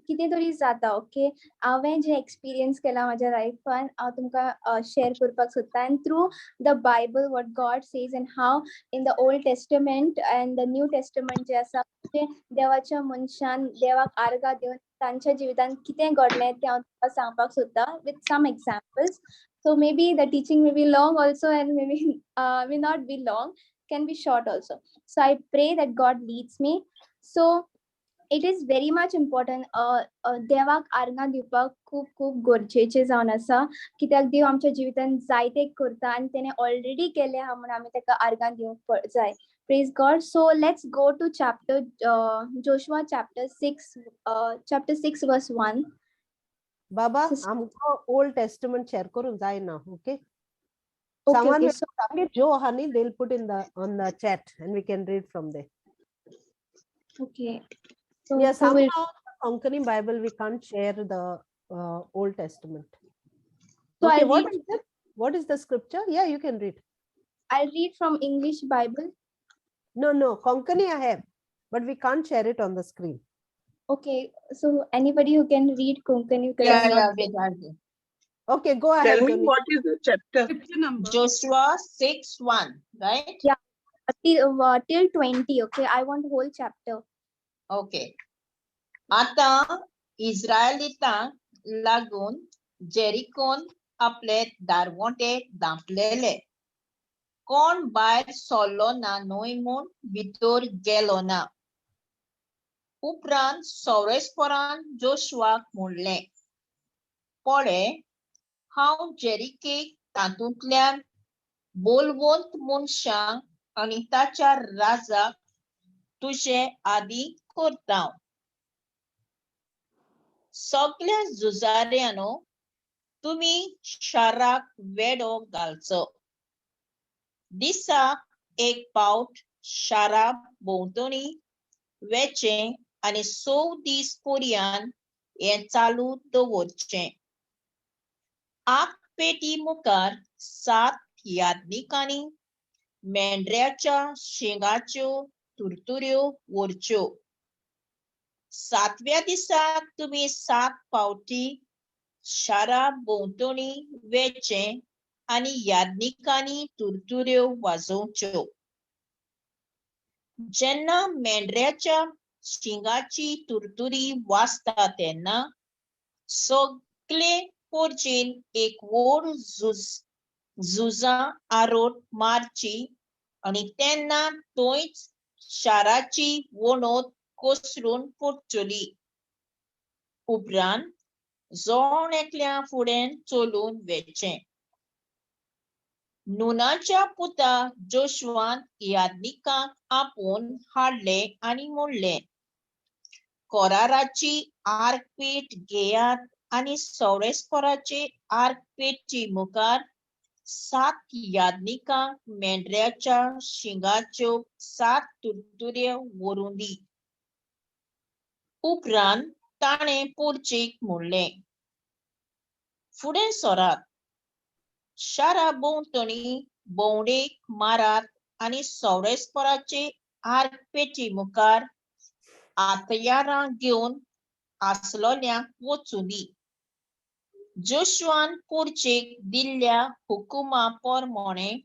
कितें तरी जाता. Okay, हांवें जें experience केलां म्हाज्या लायफान, हांव तुमकां शेअर करपाक सोदता, and through the Bible, what God says and how in the Old Testament and the New Testament जे आसा तें देवाच्या मनशान देवाक आर्गां दिवन तांच्या जिवितांत कितें घडलें तें हांव तुमकां सांगपाक सोदता with some examples. So maybe the teaching may be long also and maybe may not be long, can be short also. So I pray that God leads me. So it is very much important, देवाक आर्गां दिवपाक खूब खूब गरजेचें जावन आसा, कित्याक देव आमच्या जिवितांत जायते करता आनी तेणें ऑलरेडी केलें आहा म्हूण आमी ताका आर्गां दिवंक जाय. Praise God. So let's go to chapter Joshua chapter 6, chapter 6 verse 1. Baba, आमकां ओल्ड टेस्टमेंट शेअर करूंक जायना, okay? Okay, Someone okay. will So आमगे जो आहा न्ही, they'll put in the on the chat and we can read from there. Okay. So Yeah, who will somehow the Konkani Bible we can't share the Old Testament. So Okay, I'll what read is it? What is the scripture? Yeah, you can read. I'll read from English Bible. No, Konkani I have, but we can't share it on the screen. Okay, so anybody who can read Konkani, because Yeah, I'm yeah, not wait, I'll- Okay, go ahead. Tell me Joni. what is the chapter? Scripture number. Joshua 6:1, right? Yeah. Till 20. Okay, I want whole chapter. Okay. आतां इस्रायलितांक लागून जेरिकोन आपले दारवंटे धांपलेले. कोण भायर सरलो ना न्हय म्हूण भितर गेलो ना. उपरांत सौरेस्परान जोशुआक म्हणलें, पळय, हांव जेरिकेक तातूंतल्यान बोलवंत मनशांक आनी ताच्या राजाक तुजे आदी करता. सगल्या झुजाऱ्यांनो, तुमी शाराक वेडो घालचो. दिसाक एक पावट शारा भोंवतणी वेचें आनी 6 दीस पर्यंत हें चालू दवरचें. आग पेटी मुखार 7 यादनिकांनी मेंढऱ्याच्या शिंगाच्यो तुरतुऱ्यो व्हरच्यो. 7व्या दिसा तुमी 7 फावटी शारा भोंवतणी वेचें आनी यादनिकांनी तुरतुऱ्यो वाजोवच्यो. जेन्ना मेंढऱ्याच्या शिंगाची तुरतुरी वाजता तेन्ना सगळे पोरचेन एक व्हड झुजां आरोट मारची आनी तेन्ना थंयच शाराची वणत कोसळून पडटली. उपरांत जण एकल्या फुडें चलून वेचें. नुनाच्या पुता जोशुआन यादनिकांक आपोवन हाडले आनी म्हणलें, कराराची आर्कपेट घेयात आनी सौरेस्पराचे आर्कपेटी मुखार 7 यादनिकांक मेंढऱ्याच्या शिंगाच्यो 7 तुरतुऱ्यो व्हरूं दी. उपरांत ताणें पोरचेक म्हणलें, फुडें सरात, शारा भोंवतणी भोंवडेक मारात आनी सौरेस्पराचे आर्कपेटी मुखार हत्यारां घेवन आसलोल्यांक वचूं दी. जोशुआन पोरचेक दिल्ल्या हुकुमा प्रमाणें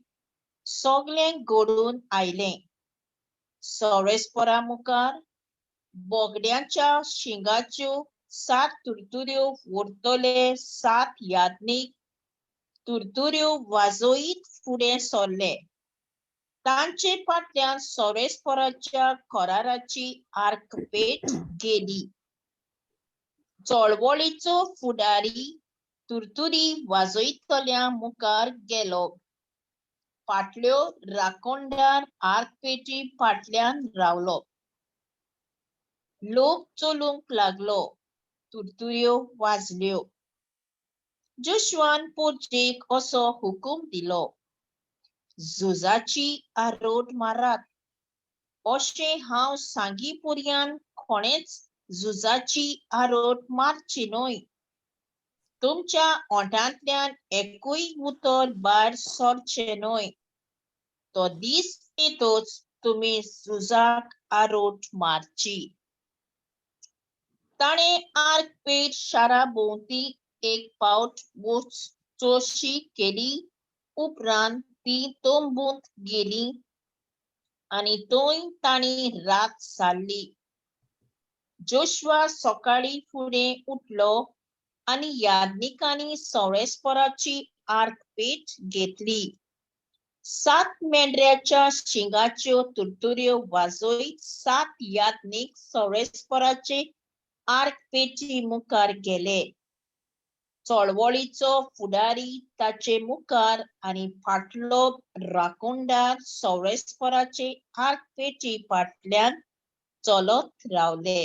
सगळें घडून आयलें. सौरेस्परा मुखार बोगड्यांच्या शिंगाच्यो 7 तुरतुऱ्यो व्हरतले 7 यादनीक तुरतुऱ्यो वाजयत फुडें सरले. तांचे फाटल्यान सौरेस्पराच्या कराराची आर्कपेट गेली. चळवळीचो फुडारी तुरतुरी वाजयतल्या मुखार गेलो. फाटल्यो राखणदार आर्कपेटी फाटल्यान रावलो. लोक चलूंक लागलो. तुरतुऱ्यो वाजल्यो. जोशुआन पोरचेक असो हुकूम दिलो, झुजाची आरोट मारात. अशें हांव सांगी पर्यंत कोणेच झुजाची आरोट मारची न्हय. तुमच्या ओंठांतल्यान एकूय उतर भायर सरचें न्हय. तो दीस येतच तुमी झुजाक आरोट मारची. ताणें आर्कपेट शारा भोंवती एक पावट चोशी केली. उपरांत ती तंबूंत गेली आनी थंय तांणी रात सारली. जोशुआ सकाळीं फुडें उठलो आनी यादनिकांनी सौरेस्पराची आर्कपेट घेतली. 7 मेंढऱ्याच्या शिंगाच्यो तुरतुऱ्यो वाजयत 7 यादनीक सौरेस्पराचे आर्कपेटी मुखार गेले. चळवळीचो फुडारी ताचे मुखार आनी फाटलो राखणदार सवळेस्पराचे आर्कपेटी फाटल्यान चलत रावले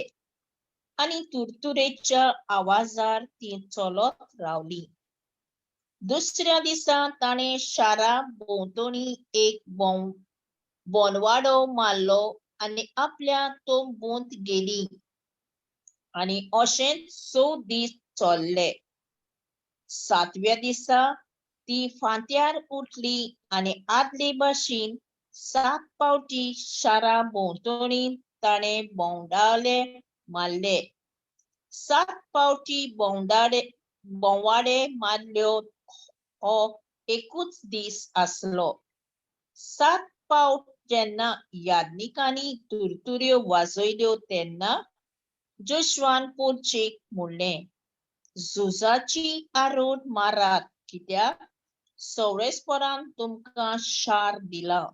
आनी तुरतुरेच्या आवाजार ती चलत रावली. दुसऱ्या दिसा ताणें शारा भोंवतणी एक बोनवाडो मारलो आनी आपल्या तंबूंत गेली आनी अशेंच 6 दीस चल्ले. सातव्या दिसा ती फांत्यार उठली आनी आदले भाशेन 7 फावटी शारा भोंवतणी ताणें भोंवडाले मारले. 7 फावटी भोंवाडे मारल्यो हो एकूच दीस आसलो. 7 फावट जेन्ना याज्ञिकांनी तुरतुऱ्यो वाजयल्यो तेन्ना जोशुआन पोरचेक म्हणलें, झुजाची आरोड मारात, कित्याक सवळेस्परान तुमकां शार दिलां.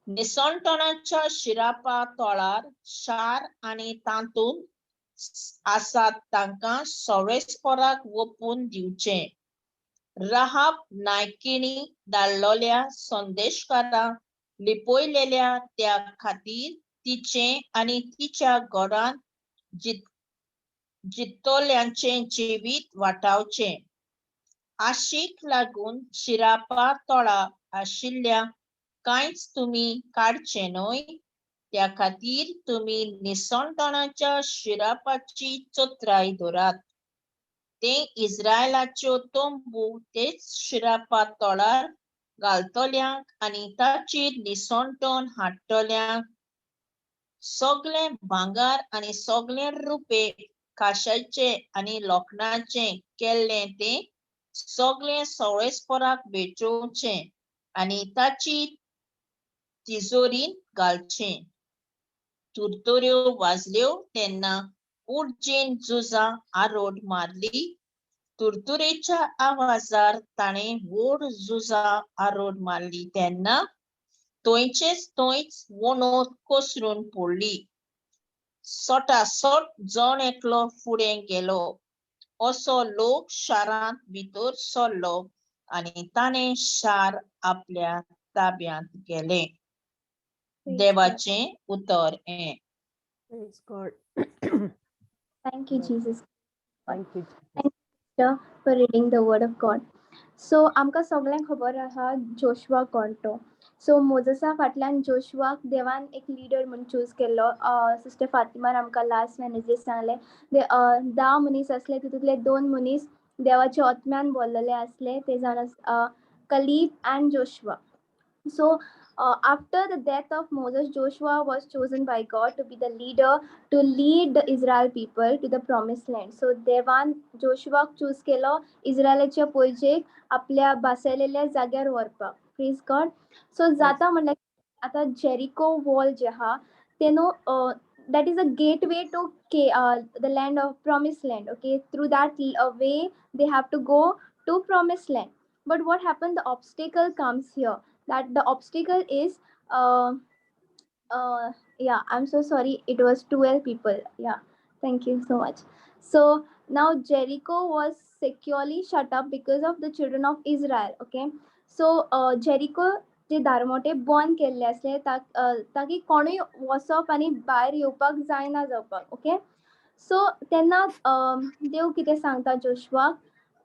निसणटणाच्या शिरापा तळार शार आनी तातूंत आसात तांकां सवळेस्पराक वोपून दिवचें. राहाब नायकिणी धाडलेल्या संदेशकारांक लिपयलेल्या त्या खातीर तिचें आनी तिच्या घरांत जित्तोल्यांचें जिवीत वाटावचें. आशीक लागून शिरापा तळा आशिल्ल्या कांयच तुमी काडचें न्हय, त्या खातीर तुमी निसणटणाच्या शिरापाची चत्राय धरात. ते इस्रायलाच्यो तंबू तेच शिरापा तळार घालतल्यांक आनी ताचेर निसणटण हाडटल्यांक सगळें भांगर आनी सगळें रुपें काशाचें आनी लोखणाचें केल्लें तें सगळें सवळेस्पराक भेटोवचें आनी ताची तिजोरींत घालचें. तुरतुऱ्यो वाजल्यो तेन्ना उर्जेन झुजां आरोड मारली. तुरतुरेच्या आवाजार ताणें व्हड झुजां आरोड मारली तेन्ना थंयचेच थंयच वणत कोसळून पडली. सटासट जण एकलो फुडें गेलो. असो लोक शारांत भितर सरलो आनी ताणें शार आपल्या ताब्यांत गेलें. देवाचें उतर हें. Praise God. Thank you, Jesus. Thank you Thank you for reading the word of God. So आमकां सगळ्यांक खबर आसा जोशुआ कोण तो. सो मोजसा फाटल्यान जोशुआक देवान एक लिडर म्हूण चूज केल्लो. सिस्टर फातिमान आमकां लास्ट वेनसडे सांगलें, 10 मनीस आसले, तितूंतले 2 मनीस देवाच्या आत्म्यान बोल्लेले आसले, ते जावन Caleb and Joshua. So after the death of Moses, Joshua was chosen by God to be the leader to lead the Israel people to the promised land. So देवान जोशुआक चूज केलो इस्रायलाच्या पयजेक आपल्या बसयलेल्या जाग्यार व्हरपाक. Praise God. So जाता म्हणल्यार आतां Jericho wall जे आहा ते न्हू, that is a gateway to the land of promised land. Okay, through that way they have to go to promised land. But what happened? The obstacle comes here. That the obstacle is, yeah, I'm so sorry. It was 12 people. Yeah, thank you so much. So now Jericho was securely shut up because of the children of Israel. Okay, so Jericho जे दारमोटे बंद केल्ले आसले ताकी कोणूय वचप आनी भायर येवपाक जायना जावपाक. ओके, सो तेन्ना देव कितें सांगता जोशुआक?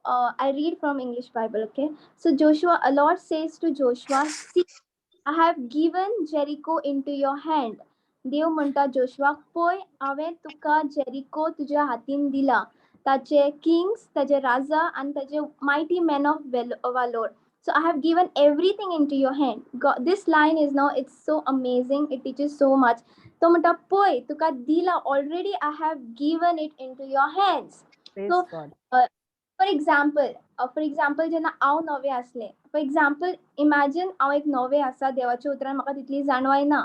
I read from English Bible. Okay, so Joshua, Lord says to Joshua, see, I have given Jericho into your hand. देव म्हणटा जोशुआक, पळय हांवें तुका जेरिको तुज्या हातीन दिला, ताचे किंग्स, ताचे राजा आनी ताचे mighty men of valour. So I have given everything into your hand. God, this line is now, it's so amazing. It teaches so much. तो म्हणटा पळय तुका दिला, already I have given it into your hands. Praise So, God. For example जेन्ना हांव नवें आसलें, for example imagine हांव एक नवें आसा, देवाच्या उतरान म्हाका तितली जाणवाय ना,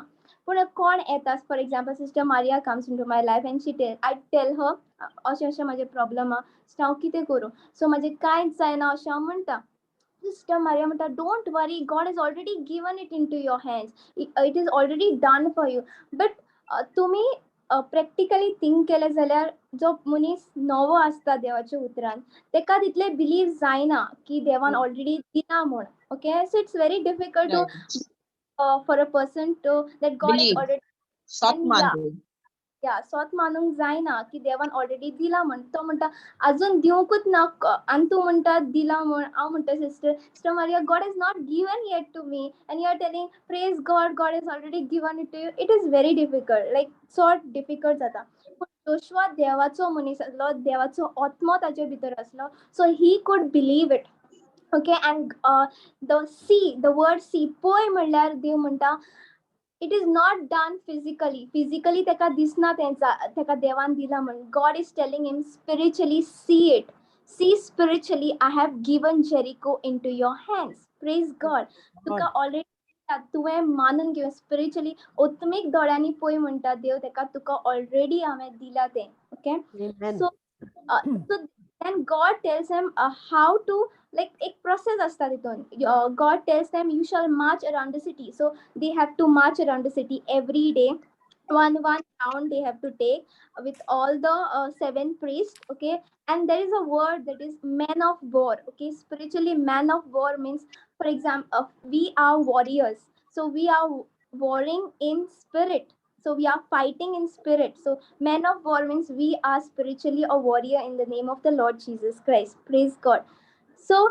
पूण कोण येता, for example Sister Maria comes into my life and she tell, I tell her अशें अशें म्हाजें प्रॉब्लम आहा, सो हांव कितें करूं, सो म्हाजें कांयच जायना अशें हांव म्हणटा. सिस्टर मारिया म्हणटा, don't worry, God is already given it into your hands, it is already done for you. But तुमी प्रॅक्टिकली थिंक केलें जाल्यार जो मनीस नवो आसता देवाच्या उतरान तेका तितलें बिलीव जायना की देवान ऑलरेडी दिला म्हूण. Okay, so it's very difficult to for a person to that God is Believe. Already सोत And yeah. मानून. या स्वत मानूंक जायना की देवान ऑलरेडी दिला म्हण. तो म्हणटा अजून दिवंकूच ना आनी तूं म्हणटा दिला म्हण. हांव म्हणटा, sister Maria, God is not given yet to me and you are telling, praise God, God is already given it to you. It is very difficult, like चड डिफिकल्ट जाता. पूण जोशवा देवाचो मनीस आसलो, देवाचो आत्मो ताचे भितर आसलो, so he could believe it, okay? And the see, the word see, पळय म्हणल्यार देव म्हणटा it is not done physically. Physically तेका दिसना तेंचा तेका देवान दिला म्हण. God is telling him spiritually, see it, see spiritually, I have given Jericho into your hands. Praise God. तुका ऑलरेडी तुवें मानून घेवन स्पिरिच्युअली आत्मीक दोळ्यांनी पळय म्हणटा देव तेका, तुका ऑलरेडी हांवें दिला तें, okay? Amen. So then God tells him how to, like, एक process असता तितून. God tells them, you shall march around the city. So they have to march around the city every day, one one round they have to take with all the seven priests, okay? And there is a word that is man of war, okay? Spiritually, man of war means, for example, we are warriors, so we are warring in spirit, so we are fighting in spirit. So man of war means we are spiritually a warrior in the name of the Lord Jesus Christ. Praise God. So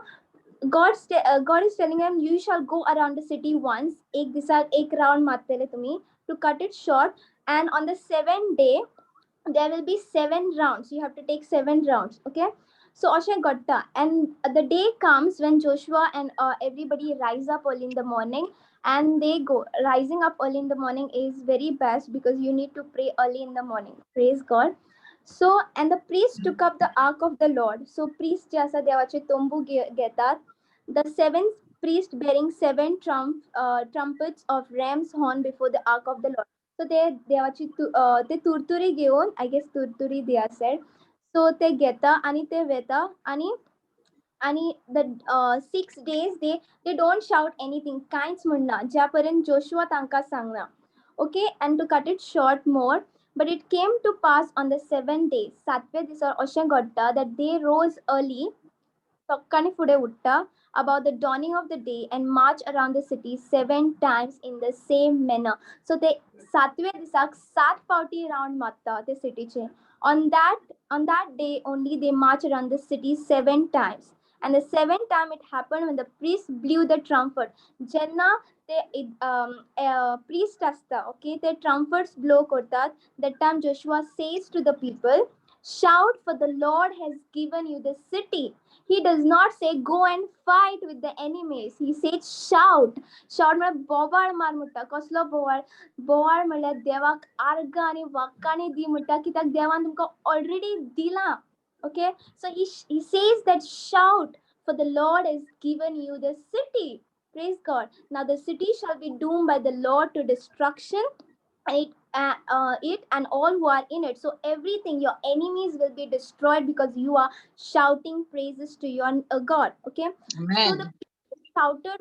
God is telling them, you shall go around the city once. एक दिसाक एक round मारतले तुम्ही. To cut it short, and on the seventh day there will be seven rounds. You have to take seven rounds, okay? So अशें घडटा, and the day comes when Joshua and everybody rise up early in the morning and they go. Rising up early in the morning is very best because you need to pray early in the morning. Praise God. So, and the priest took up the ark of the Lord. So priest जे आसा देवाचे तंबू घेतात. The seven priest bearing seven trumpets of ram's horn before the ark of the Lord. So ते देवाची ते तुरतुरी घेवन, I guess तुरतुरी they are said, so ते घेता आणि ते वेता आणि the 6 days they don't shout anything, कांयच म्हणना ज्या पर्यंत जोशुआ तांकां सांगना, okay? And to cut it short more, but it came to pass on the seven days, सातव्या दिसा अशें घडटा, that they rose early, सकाळीं फुडें उठ्ठा, about the dawning of the day and march around the city seven times in the same manner. So ते सातव्या दिसाक सात फावटी राउंड मारता ते सिटीचे. On that day only they march around the city seven times. And the seventh time it happened when the priest blew the trumpet. जेन्ना ते priest आसता, okay, ते trumpets blow करतात, that time Joshua says to the people, "Shout, for the Lord has given you the city." He does not say, "Go and fight with the enemies." He says, "Shout." Shout म्हळ्यार बोवाळ मार म्हणटा. कसलो बोवाळ? बोवाळ म्हणल्यार देवाक आर्गां आनी वाक्काणी दी म्हणटा, कित्याक देवान तुमकां ऑलरेडी दिलां, okay? So he says that, "Shout, for the Lord has given you the city." Praise God. Now the city shall be doomed by the Lord to destruction, and it and all who are in it. So everything, your enemies will be destroyed because you are shouting praises to your God, okay? So Amen. The people shouted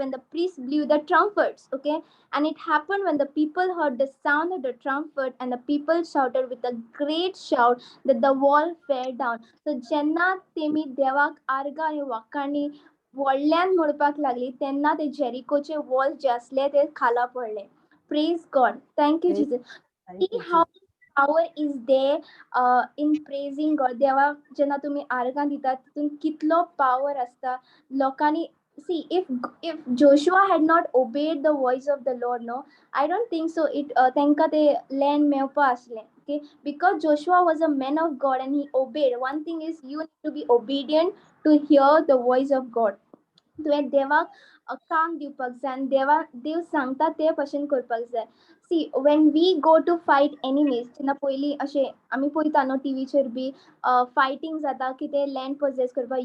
when the priest blew the trumpets, okay? And it happened when the people heard the sound of the trumpet and the people shouted with a great shout that the wall fell down. So जेन्ना तेमी देवाक आर्गां आनी वाकाणी व्हडल्यान म्हणपाक लागली तेन्ना ते जेरिकोचे वॉल जे आसले ते खाला पडले. Praise God. Thank you, Praise Jesus. Thank See you, how power is there in praising God. देवाक जेन्ना तुमी आर्गां दितात तितून कितलो पावर आसता लोकांनी. See, if Joshua had not obeyed the voice of the Lord, no, I don't think so it तांकां ते लँड मेवपा आसलें, okay? Because Joshua was a man of God and he obeyed. One thing is, you need to be obedient to hear the voice of God. तुवें देवाक काम दिवपाक जाय आनी देवा देव सांगता ते भशेन करपाक जाय. See, when we go to fight enemies, जेन्ना पयलीं अशें आमी पळयता न्हू टिवीचेर बी फायटींग जाता कितें लँड पॉजेस करपाक,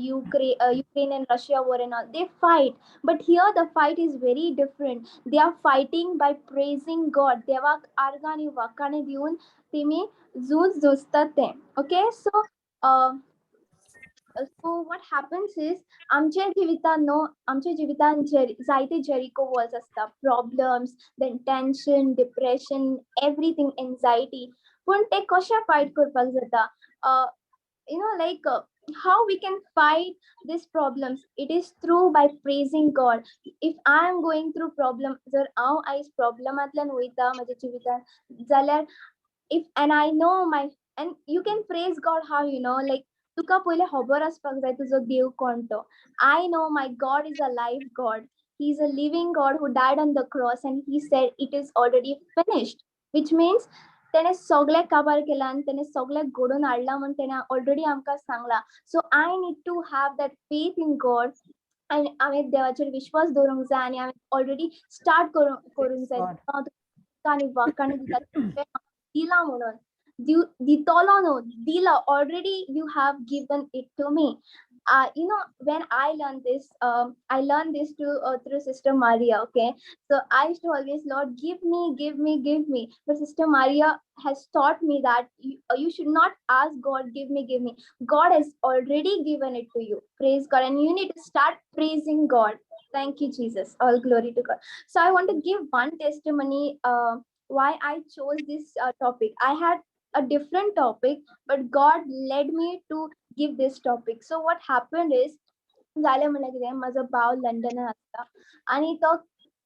Ukraine and Russia war and all, they fight. But here the fight is very different. They are fighting by praising God. देवाक आर्गां आनी वाकाणी दिवन तेमी झूज झुजतात ते, okay? So So what happens is आमच्या जिवितान न्हू, आमच्या जिवितान जायते जेरिको वॉल्स आसता, problems, then tension, depression, everything, anxiety. पूण ते कशें फायट करपाक जाता? Like how we can fight these problems? It is through by praising God. If I am going through problem, जर हांव आयज प्रॉब्लमांतल्यान वयता म्हज्या जिवितान जाल्यार, if and I know my and you can praise God how, like तुका पयलें खबर आसपाक जाय तुजो देव कोण तो. I know my God is a live God. He is a living God who died on the cross and he said, "It is already finished," which means तेणे सगळें काबार केलां आनी तेणे सगळें घडोवन हाडलां म्हूण तेणे ऑलरेडी आमकां सांगलां. So I need to have that faith in God आनी हांवें देवाचेर विश्वास दवरूंक जाय आनी हांवें ऑलरेडी स्टार्ट करूंक जाय. God. हांव तुका आनी वाखाणी दिता, तुवें दिलां म्हणून, दितलो न्हू, दिला already. You have given it to me. When I learned this, I learned this to through Sister Maria, okay? So I used to always, "Lord, give me, give me, give me." But Sister Maria has taught me that you should not ask God, "Give me, give me." God has already given it to you. Praise God. And you need to start praising God. Thank you, Jesus. All glory to God. So I want to give one testimony, why I chose this topic. I had a different topic, but God led me to give this topic. So what happened is, जालें म्हणल्यार कितें, म्हजो भाव लंडनान आसता आनी तो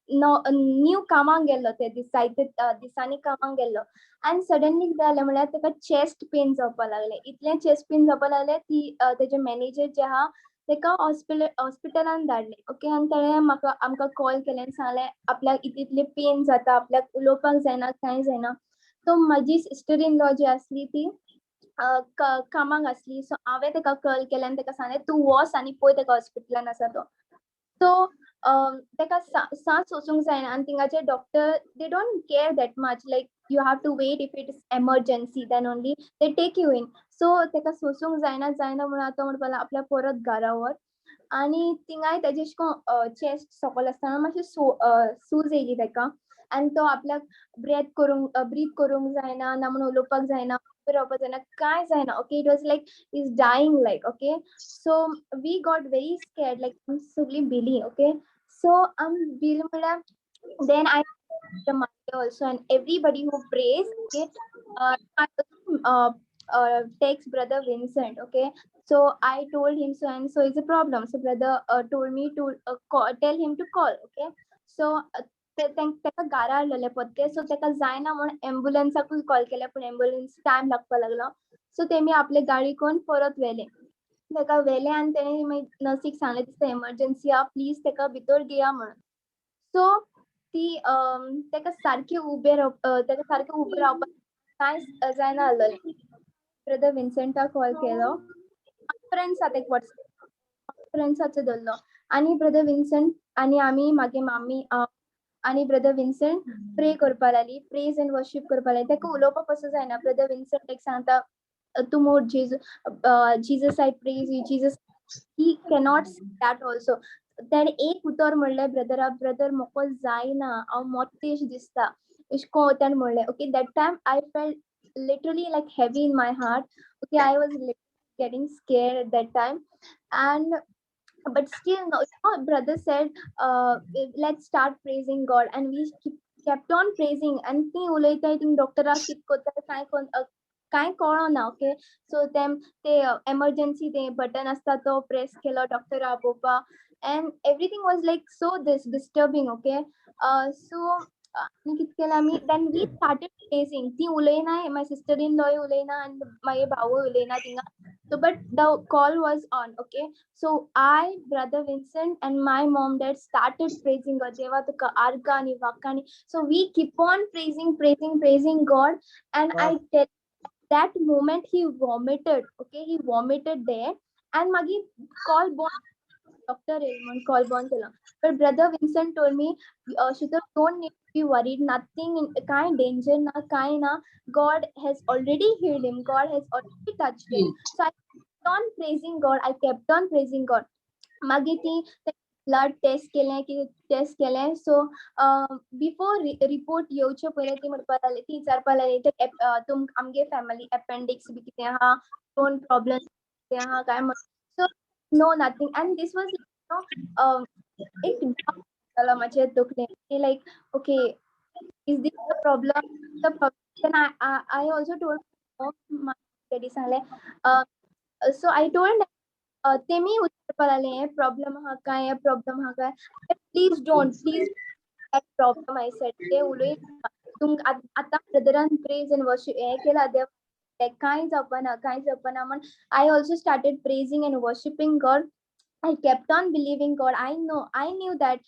new कामाक गेल्लो. ते दीस जायते दिसांनी कामाक गेल्लो आनी सडनली कितें जालें म्हणल्यार ताका चेस्ट पेन जावपाक लागलें. इतलें चेस्ट पेन जावपाक लागलें ती तेजे मॅनेजर जे आहा ताका हॉस्पिटलान धाडलें, ओके. आनी ताणें म्हाका आमकां कॉल केलें आनी सांगलें आपल्याक इतले इतले पेन जाता, आपल्याक उलोवपाक जायना, कांय जायना. सो म्हजी सिस्टर इन लॉ जी आसली ती कामाक आसली. सो हांवें ताका कॉल केलें आनी ताका सांगलें, तूं वच आनी पळय ताका हॉस्पिटलान आसा तो. सो ताका सांस वचूंक जायना आनी थिंगाचे doctor, they don't care that much. Like, you have to wait. If it is emergency, then only they take you in. So ताका सोसूंक जायना जायना म्हणून आतां म्हणपाक लागलो आपल्याक परत घरा व्हर. आनी थिंगाय तेजे अशें करून चेस्ट सकयल आसतना मातशें सूज येयली ताका आनी तो आपल्याक ब्रेथ करूंक ब्रीथ करूंक जायना, ना म्हणून उलोवपाक जायना, उबें रावपाक जायना, कांय जायना, okay. It was like he's dying, like, okay. So we got very scared, like आमी सगळीं भिली, ओके. सो आमी भिली म्हणल्यार, then I also and everybody who prays, okay, I text Brother Vincent, okay. So I told him so and so is a problem. So brother told me to call, tell him to call, okay. So ताका घरा हाडलेले परते. So ताका जायना म्हूण एम्बुलन्साकूय call केले, पूण ambulance time लागपाक लागलो. सो तेमी आपले गाडी करून परत व्हेले ताका. व्हेले आनी तेणी मागीर नर्सीक सांगलें, दिसता एमर्जन्सी आहा, प्लीज ताका भितर घेया म्हणून. सो ती ताका सारकें उबें राव ताका सारकें उबें रावपाक कांय जायना आसलेलें. ब्रदर विन्संटाक कॉल केलो. कॉन्फरन्स एक वॉट्सएप कॉन्फरन्साचो दवरलो आनी ब्रदर विन्संट आनी आमी, मागीर मामी आनी ब्रदर विन्संट प्रे करपा लागली, प्रेज एंड वर्शीप करपा लागली. ताका उलोवपाक पासून जायना. ब्रदर विन्संट एक सांगता, तूं मोर Jesus, I praise you, Jesus. He cannot that also. तेणें एक उतर म्हणलें ब्रदरा, ब्रदर म्हाका जायना, हांव मोत्तेश दिसता, अशें करून तेणें म्हणलें, okay. That time I felt literally like heavy in my heart, okay. I was getting scared at that time and but still no, brother said, "Let's start praising God," and we kept on praising. And ती उलयताय ती डॉक्टराक कित करता काय कांय कळना, okay. So ते emergency ते button आसता तो प्रेस केलो doctor आपोवपा and everything was like so this disturbing, okay. So आनी कित केलें आमी, then we started praising. ती उलयना, my sister in law उलयना आनी मागीर भावूय उलयना थिंगा. So but the call was on, okay. So I, Brother Vincent and my mom, dad started praising God. देवा तुका आर्गां आनी वाखाणी. So we keep on praising, praising, praising God and I tell, that moment he vomited, okay. He vomited there and मागीर call बंद, doctor येयल म्हणून call बंद केलो. But Brother Vincent told me, "Shital, don't need to be worried. Nothing in काय danger ना, काय ना. God has already healed him. God has already touched him." So I kept on praising God. I kept on praising God. मागीर ती blood taste केलें, कितें taste केलें. So before report येवचे पयलीं ती म्हणपाक लागली, ती विचारपाक लागली, ते तुम आमगे फॅमिली एपेंडिक्स बी कितें आहा, स्टोन प्रॉब्लम कितें आहा काय म्हण. So No, nothing. And this was, एक doubt जालो म्हाजे तकलेन, like, okay, is this the problem? The problem. Then I also told my daddy सांगलें, so I told, तेमी विचारपा लागले, हें प्रॉब्लम आहा काय, हें प्रॉब्लम आहा काय? Please don't, please that problem, I said. ते उलय तुमकां आतां ब्रदरान प्रेज एंड वर्शिप हें केलां, देव कांय जावपाना, कांय जावपाना म्हण. I also started praising and worshipping God. I kept on believing God. I knew that,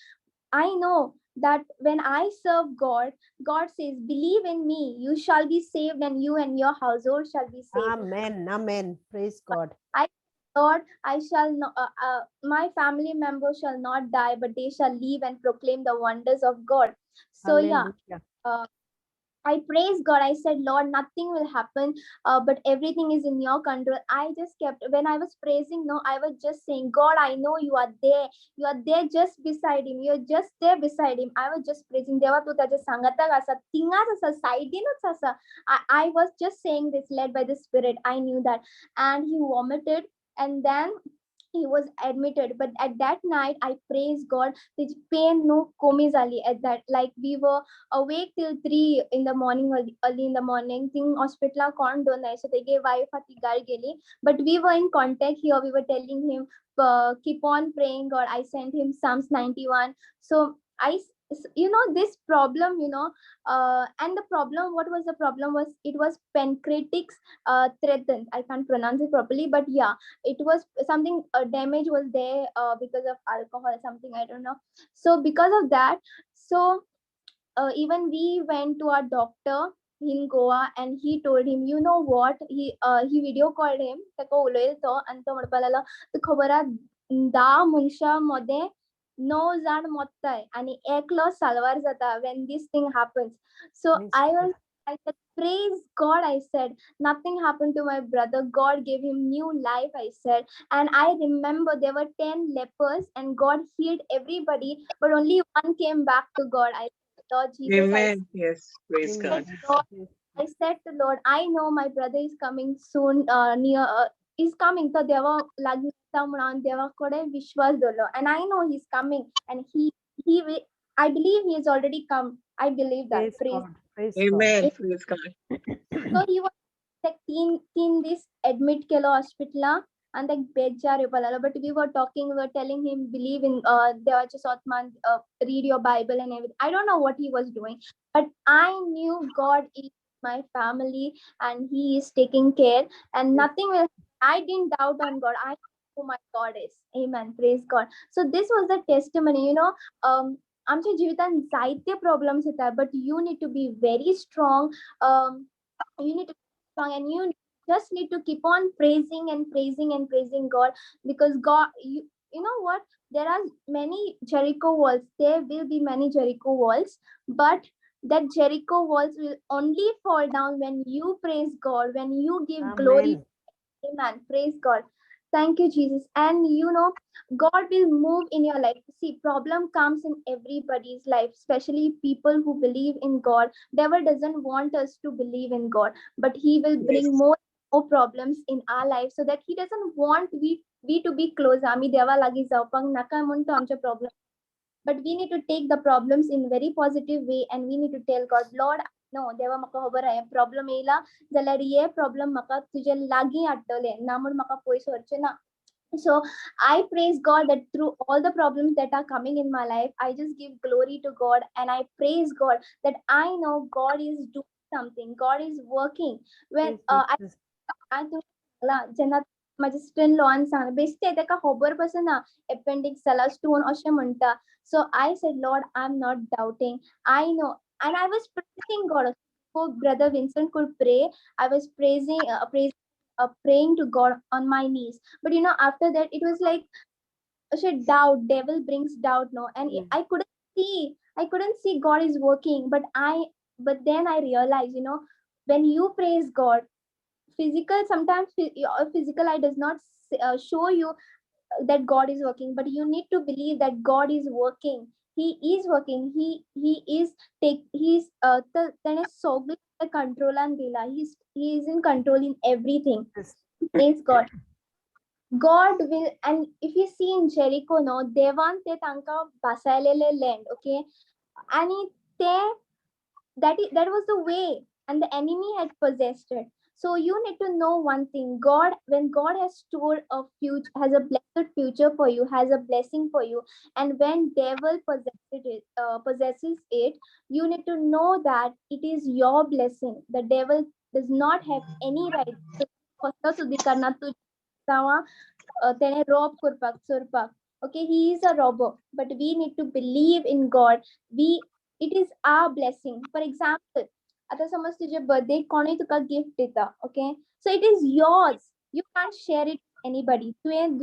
I know that when I serve God, God says, "Believe in me, you shall be saved, and you and your household shall be saved." Amen. Amen. Praise God. Lord, I shall not, my family members shall not die, but they shall live and proclaim the wonders of God. So yeah, Hallelujah. I praise God. I said, "Lord, nothing will happen, but everything is in your control." I just kept, when I was praising, no, I was just saying, "God, I know you are there. You are there just beside him. You're just there beside him." I was just praising. देवा तूं ताच्या सांगाताक आसा, थिंगाच आसा, सायडीनूच आसा. I was just saying this, led by the Spirit. I knew that. And he vomited and then he was admitted. But at that night, I praised God. तेजी pain न्हू कमी जाली at that. Like, we were awake till 3 in the morning, early, early in the morning. Thing हॉस्पिटलाक कोण दवरनाय, so तेगे wife तिगार गेली, but we were in contact here. We were telling him, "Keep on praying God." I sent him Psalms 91. So I you know this problem, and the problem, what was the problem was, it was pancreatic threatened. I can't pronounce it properly, but yeah, it was something, damage was there because of alcohol, something, I don't know. So because of that, so even we went to our doctor in Goa and he told him, you know what, he video called him. ताका उलयलो तो आनी तो म्हणपाक लागलो, तुका खबर आहा, धा मनशां मदें णव जाण मोत्ताय आनी एकलो साल्वार जाता when this thing happens. So Praise I God. Was I said, "Praise God." I said, "Nothing happened to my brother. God gave him new life," I said. And I remember there were 10 lepers and God healed everybody, but only one came back to God. I said, "Lord Jesus," I Amen. Yes. Praise Amen. God. Lord, I said to Lord, "I know my brother is coming soon, near, is coming." तो देवा लागीं आसा म्हणून देवा कडेन विश्वास दवरलो. And I know he's coming and he will, I believe he has already come. I believe that. Praise Praise God. Praise God. Amen. Praise God. So he was like तीन दीस admit केलो हॉस्पिटलान आनी ताका बेजार येवपा लागलो, but we were talking, we were telling him, believe in देवाचे सोतमान, read your Bible and everything. I don't know what he was doing, but I knew God is my family and he is taking care and nothing will, I didn't doubt on God. I know who my God is. Amen. Praise God. So this was the testimony. आमच्या जिवितान जायते problems येतात, but you need to be very strong. You need to be strong and you just need to keep on praising and praising and praising God, because God, you know what, there are many Jericho walls. There will be many Jericho walls, but that Jericho walls will only fall down when you praise God, when you give glory. Amen. Amen. Praise God. Thank you, Jesus. And God will move in your life. See, problem comes in everybody's life, especially people who believe in God. Devil doesn't want us to believe in God, but he will bring Yes. more problems in our life so that he doesn't want we to be close. आमी देवा लागीं जावपाक नाका म्हूण तो आमचे problem. But we need to take the problems in very positive way and we need to tell God, "Lord, no, देवा म्हाका खबर आहा प्रॉब्लम येयला जाल्यार हे प्रॉब्लम म्हाका तुजे लागीं हाडटले, ना म्हूण म्हाका पयस व्हरचे ना." So I praise God that through all the problems that are coming in my life, I just give glory to God and I praise God that I know God is doing something. God is working. When Praise I Jesus. हांवें तुमकां सांगलां, जेन्ना म्हाजे sister in loan सांगलें, बेश्टें ताका खबर पासून ना, एपेंडिक्स जाला, स्टोन अशें म्हणटा. So I said, "Lord, I am not doubting. I know." And I was praising God. Before Brother Vincent could pray, I was praying to God on my knees. But after that, it was like अशें doubt, devil brings doubt, no? And I couldn't see God is working. But then I realized, when you praise God, physical, sometimes your physical eye does not show you that God is working, but you need to believe that God is working. He is working. He is take he's ताणें सगळें कंट्रोलान दिला. He is in control in everything. Yes. Praise God. God will, and if you see in Jericho, no, देवान ते तांकां भासायलेले land, okay, आनी ते that was the way, and the enemy had possessed it. So you need to know one thing: God, when God has stored a future, has a blessed future for you, has a blessing for you, and when devil possesses it, you need to know that it is your blessing. The devil does not have any right. So, कसलो सुद्दां करना तूं जावं तेणे Rob करपाक, चोरपाक. Okay, he is a robber, but we need to believe in God. We It is our blessing. For example, आता समज तुझे बर्थडे कोणूय तुका गिफ्ट दिता, okay, so it is yours. You can't share it anybody. तुवें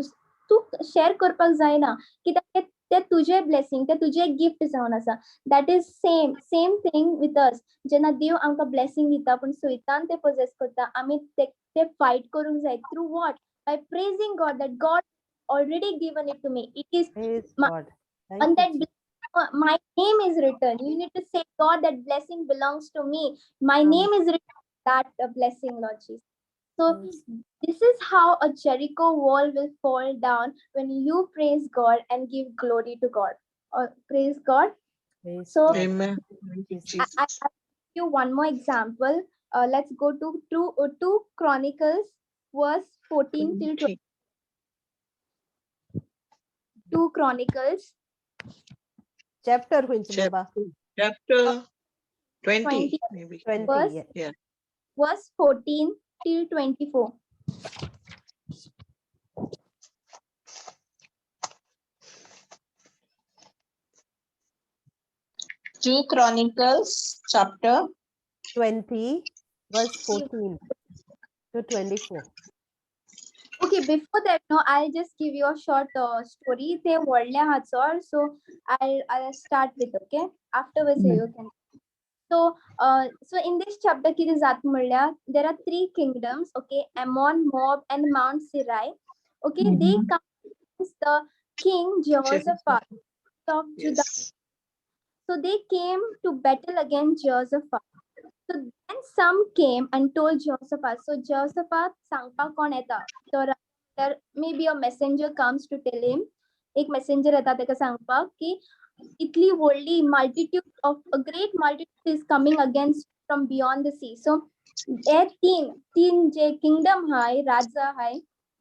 तूं share करपाक जायना, कित्याक ते तुजे ब्लेसिंग, ते तुजे गिफ्ट जावन आसा. That is same thing with us. जेन्ना देव आमकां ब्लेसिंग दिता पूण सैतान ते पोजेस करता, आमी ते फायट करूंक जाय. Through what? By praising God that God already given it to me. It is Praise God. Thank on you, that Jesus. My name is written. You need to say, God, that blessing belongs to me. My Amen. Name is written that blessing, Lord Jesus. So Yes. this is how a Jericho wall will fall down when you praise God and give glory to God. Or praise God. Praise So God. Amen. Thank you, I Jesus. I give you one more example. Let's go to 2 Chronicles, verse 14 till 20. 2 Chronicles. Chapter खंयचो बाबा? Chapter 20, 20. Maybe. 20. Verse. Yeah. Yeah. Verse 14 till 24. 2 Chronicles chapter 20 verse 14 to 24. Okay, before that, no, I'll just give you a short story. ते व्हडले आहा चड, so I'll start with, okay? Afterwards you can. So in this chapter कितें जाता म्हणल्यार there are three kingdoms, okay? Ammon, Moab and Mount Seir. Okay, they come against the king Jehoshaphat of Judah. Yes. So they came to battle against Jehoshaphat. So then some came and told Jehoshaphat. So Jehoshaphat सांगपाक कोण येता, तो there maybe a messenger comes to tell him. एक messenger येता तेका सांगपाक की इतली व्हडली multitude of a great multitude is coming against from beyond the sea. So हे तीन जे किंगडम हाय, राजा हाय,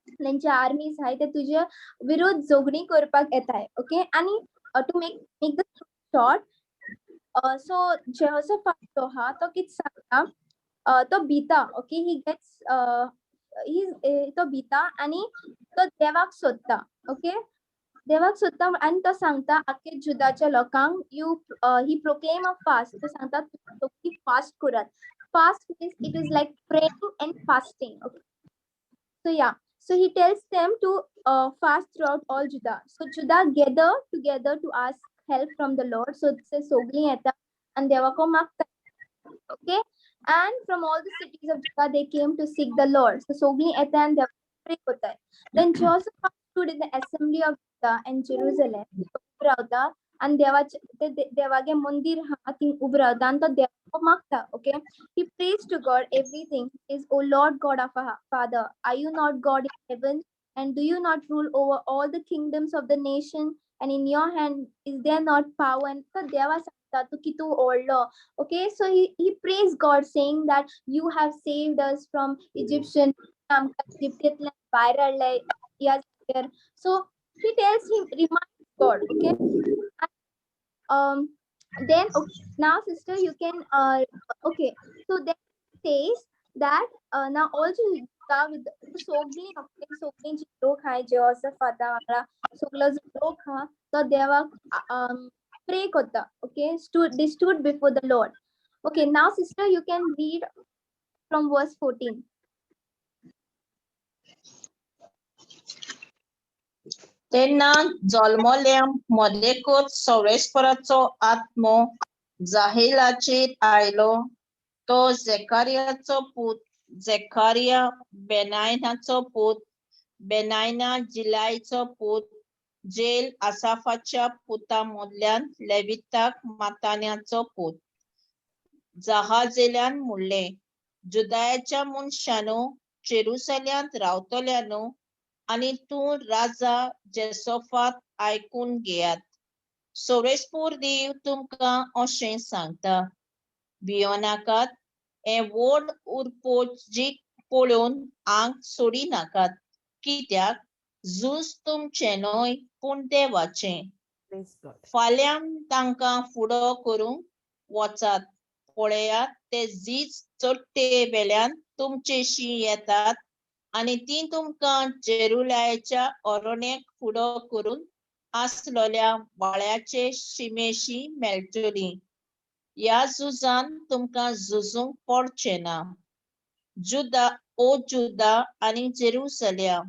तेंचे आर्मीज हाय, ते तुजे विरुद्ध झगडीं करपाक येताय. ओके, आनी to make the short, so Jehoshaphat जो हा तो कितें सांगता, तो भिता. ओके, he gets ही तो भिता आनी तो देवाक सोदता. ओके, देवाक सोदता आनी तो सांगता आख्खे जुदाच्या लोकांक, you he proclaim a fast. तो सांगता तुम्ही फास्ट करात. Fast means it is like praying and fasting. Okay, so yeah, so he tells them to fast throughout all Judah. So Judah gather together to ask help from the Lord. So ते सगळीं येता आनी देवाको मागता. Okay, and from all the cities of Judah they came to seek the Lord. So सगळीं येता आनी देवाक pray करताय. Then Jehoshaphat stood in the assembly of Judah and Jerusalem. उबो रावता आनी देवाचे ते देवागे मंदीर हा थंय उबो रावता आनी तो देवाक मागता. Okay, he prays to God everything. He says, O Lord God of our Father, are you not God in heaven? And do you not rule over all the kingdoms of the nation? And in your hand is there not power? And तो देवा सांगता तूं कितू व्हडलो. Okay, so he prays God saying that you have saved us from Egyptian, आमकां इजिप्तांतल्यान भायर हाडले ह्या जाग्यार. So he tells him, reminds God. Okay, then okay, now sister you can okay, so then says that now also Judah with सगळीं, okay, सगळीं जी लोक हाय जेहोशफाता वांगडा सगळो जो लोक हा तो देवाक pray करता. Okay, stood they stood before the Lord. Okay, now sister you can read from verse 14. तेन्ना जल्मल्या मदेकूच सर्वेस्पराचो आत्मो जाहेलाचेर आयलो. तो जेकारियाचो पूत, जेकारिया बेनायनाचो पूत, बेनायना जिलायचो पूत, जेल आसाफाच्या पुता मदल्यान लेविताक मातान्याचो पूत. जहाजेल्यान म्हणलें, जुदायाच्या मनशांनो, जेरुसल्यांत रावतल्यांनो, आनी तूं राजा जेसोफात आयकून घेयात. सोरेस्पूर देव तुमकां अशें सांगता, भियोनाकात, हें व्हड उरपोजीक पळोवन आंग सोडी नाकात, कित्याक झूज तुमचें न्हय पूण देवाचें. Praise God. फाल्यां तांकां फुडो करूंक वचात. पळयात, ते झीज चडटे वेल्यान तुमचेशी येतात आनी ती तुमकां जेरुलायाच्या ओरोणेक फुडो करून आसलोल्या वाळ्याचे शिमेशी मेळटली. ह्या झुजान तुमकां झुजूंक पडचें ना. जुदा, ओ जुदा आनी जेरुसल्या,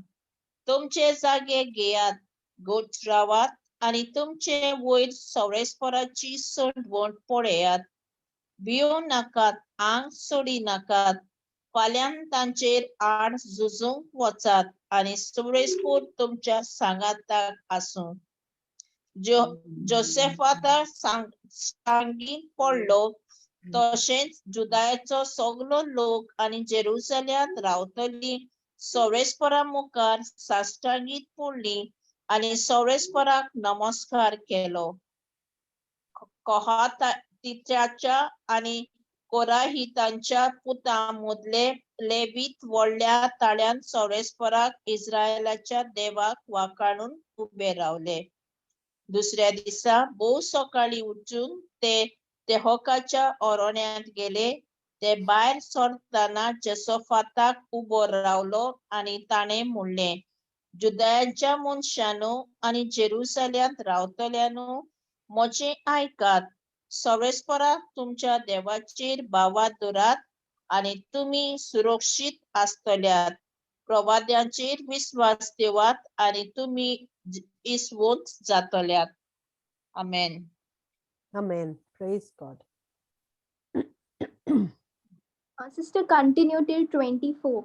तुमचे जागे घेयात, गोट रावात आनी तुमचे वयर सवळेस्पराची सोडवण पळयात. भियों नाकात, आंग सोडी नाकात. फाल्यां तांचेर आड झुजूंक वचात आनी सवळेस्पोर तुमच्या सांगाताक आसूं. जो जोसेफाता सांगीत पडलो तशेंच जुदायाचो सगलो लोक आनी जेरुसल्यांत रावतली सवळेस्परा मुखार साश्टांगीत पडली आनी सवळेस्पराक नमस्कार केलो. कोहातिच्याच्या आनी कोराहितांच्या पुतां मदले लेवीत व्हडल्या ताळ्यान सवळेस्पराक इस्रायलाच्या देवाक वाकाणून उबे रावले. दुसऱ्या दिसा भोव सकाळीं उठून ते तेहोकाच्या ओरोण्यांत गेले. ते भायर सरतना जेसोफाताक उबो रावलो आनी ताणें म्हणलें, जुदयांच्या मनशांनो आनी जेरुसल्यांत रावतल्यांनो, म्हजें आयकात. सवेस्पराक तुमच्या देवाचेर भावार्थ दवरात आनी तुमी सुरक्षीत आसतल्यात. प्रवाद्यांचेर विस्वास दवरात आनी तुमी इसवंत जातल्यात. आमेन. Amen. Praise God. Sister, continue till 24.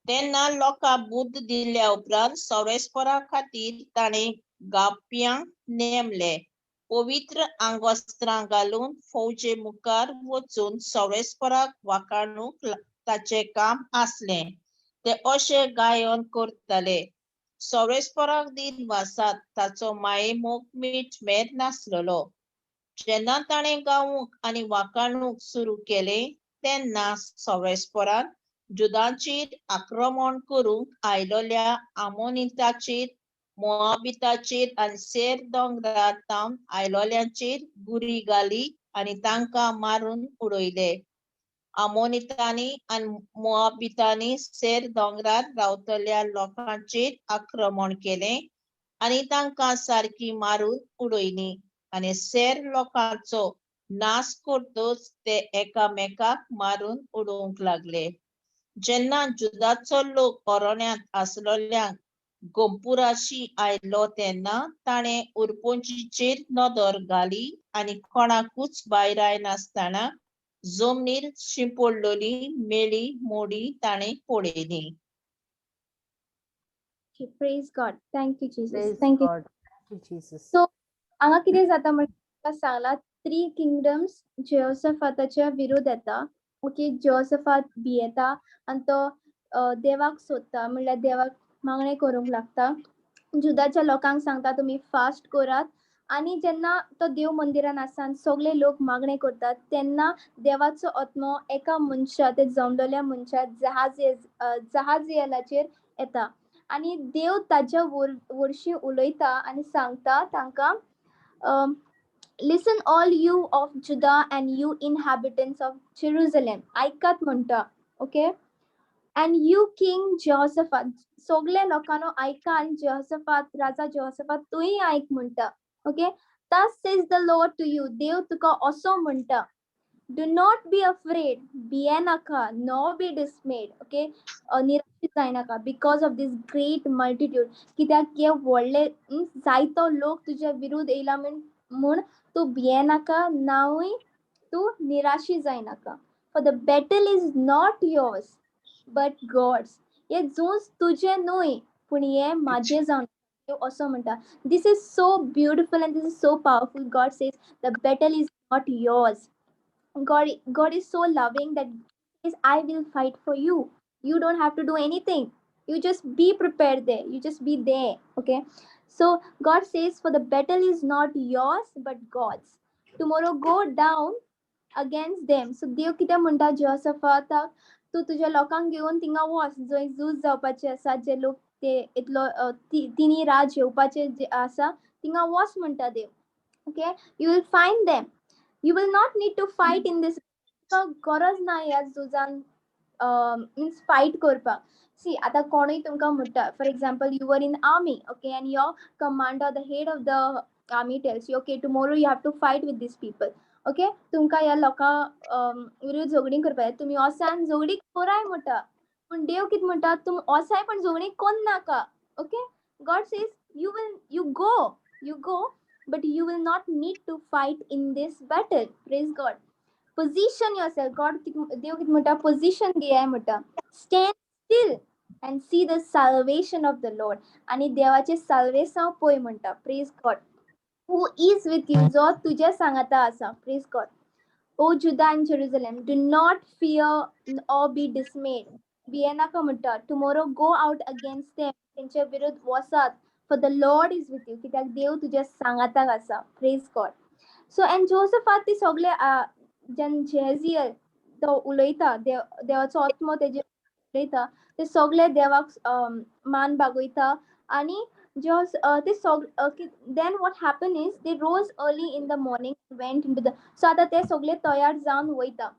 तेन्ना लोकांक बुद्द दिल्या उपरांत सवेस्परा खातीर ताणें गावप्यांक नेमले. पवित्र आंगवस्त्रां घालून फौजे मुखार वचून सवेस्पराक वाकाणूंक ताचें काम आसलें. ते अशें गायन करताले, सवेस्पराक दिनवासात, ताचो मायेमोग मिटमेर नासलेलो. जेन्ना ताणें गावूंक आनी वाकाणूंक सुरू केलें तेन्ना सवेस्परान जुदाचेर आक्रमण करूंक आयलोल्या आमोनिताचेर, मोआबिताचेर आनी सेर दोंगरार तावन आयलोल्यांचेर गुरी घाली आनी तांकां मारून उडयले. आमोनितांनी आनी मोआबितांनी सेर दोंगरार रावतल्या लोकांचेर आक्रमण केलें आनी तांकां सारकी मारून उडयलीं आनी सेर लोकांचो नाश करतच ते एकामेकाक मारून उडोवंक लागले. जेन्ना जुदाचो लोक ओरोण्यांत आसलोल्यांक गोंपुराशी आयलो तेन्ना ताणें उरपोंजीचेर नदर घाली आनी कोणाकूच भायरायनासतना जमनीर शिंपडलोली मेळी मोडी ताणें पळयली. Okay, praise God. Thank you, Jesus. Praise Thank you. God. Thank you, Jesus. So, हांगा कितें जाता म्हणल्यार सांगला, थ्री किंगडम्स जेहोसफाताच्या विरोध येता. ओके, जेहोसफात भियेता आनी तो देवाक सोदता, म्हणल्यार देवाक मागणें करूंक लागता. जुदाच्या लोकांक सांगता तुमी फास्ट करात. आनी जेन्ना तो देव मंदिरान आसा आनी सगळे लोक मागणें करतात तेन्ना देवाचो आत्मो एका मनशा, ते जमलेल्या मनशा जहाजियलाचेर येता आनी देव ताच्या वरशीं उलयता आनी सांगता तांकां, "Listen, all you of Judah and you inhabitants of Jerusalem," आयकात म्हणटा. Okay, "and you king जेहोसफात." सगळे लोकांनो आयका आनी जेहोसफात, राजा जेहोसफात, तूंय आयक म्हणटा. Okay, "Thus says the Lord to you," देव तुका असो म्हणटा, "Do not be afraid," भियेनाका, "nor be dismayed," okay, निराश जायनाका, "because of this great multitude," कित्याक हे व्हडले जायतो लोक तुज्या विरुद्ध येयला म्हूण तूं भियेनाका, नावूय तूं निराशी जायनाका. "For the battle is not yours but God's." हे झूज तुजें न्हय पूण हे म्हाजें जावन देव असो म्हणटा. This is so beautiful and this is so powerful. God says the battle is not yours. God is so loving that says, "I will fight for you. You don't have to do anything." You just be prepared there, you just be there, okay? So God says, "For the battle is not yours but God's. Tomorrow go down against them." So देव कितें म्हणटा जोसफाताक, तूं तुज्या लोकांक घेवन थिंगा वच जंय झूज जावपाचे आसा, जे लोक ते इतलो तिनी रात जेवपाचे जे आसा, थिंगा वच म्हणटा देव, okay? You will find them. You will not need to fight in this. तुका गरज ना ह्या झुजान मिन्स फायट करपाक. सी, आतां कोणूय तुमकां म्हणटा, for example, you are in army, okay, and your commander, the head of the army, tells you, "Okay, tomorrow you have to fight with these people," okay? तुमकां ह्या लोकां विरुद्ध झगडीं करपाक जाय. तुमी वचान, झगडीं कराय म्हणटा. पूण देव कितें म्हणटा, तुमी वचाय पण झगडीं कोन्नाका, okay? God says you go, but you will not need to fight in this battle. Praise God. Position yourself. God, देव कितें म्हणटा, पोझिशन घेयाय म्हणटा. "Stand still and see the salvation of the Lord." आनी देवाचें साल्वेसांव पळय म्हणटा. Praise God. Who is with you, जो तुज्या सांगाता आसा. Praise God. "O Judah and Jerusalem, do not fear or be dismayed." भियेनाका म्हणटा. "Tomorrow go out against them." तेंच्या विरुद्ध वसात. "For the Lord is with you." कित्याक देव तुज्या सांगाताक आसा. Praise God. So and Josaphat ती सगळे जेन्ना जेझियल तो उलयता, देव, देवाचो आत्मो तेजे उलयता, ते सगळे देवाक मान बागयता आनी just ते सग then what happen is they rose early in the morning, went into the, so आतां ते सगळे तयार जावन वयता,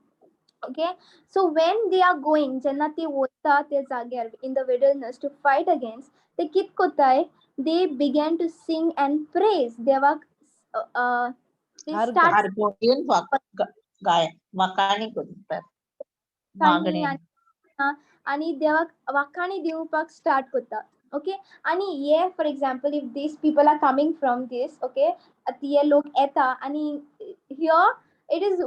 okay? So when they are going, जेन्ना ते वयता ते जाग्यार in the wilderness to fight against, ते कित कोत्ताय, they began to sing and praise देवाक. They आर्गां. start आर्गां दिवन गाय वाखाणी करतात. मागणे. आनी देवाक वाखाणी दिवपाक स्टार्ट करता, ओके? आनी हे, for example, if these people are coming from this, okay, हे लोक येता आनी here it is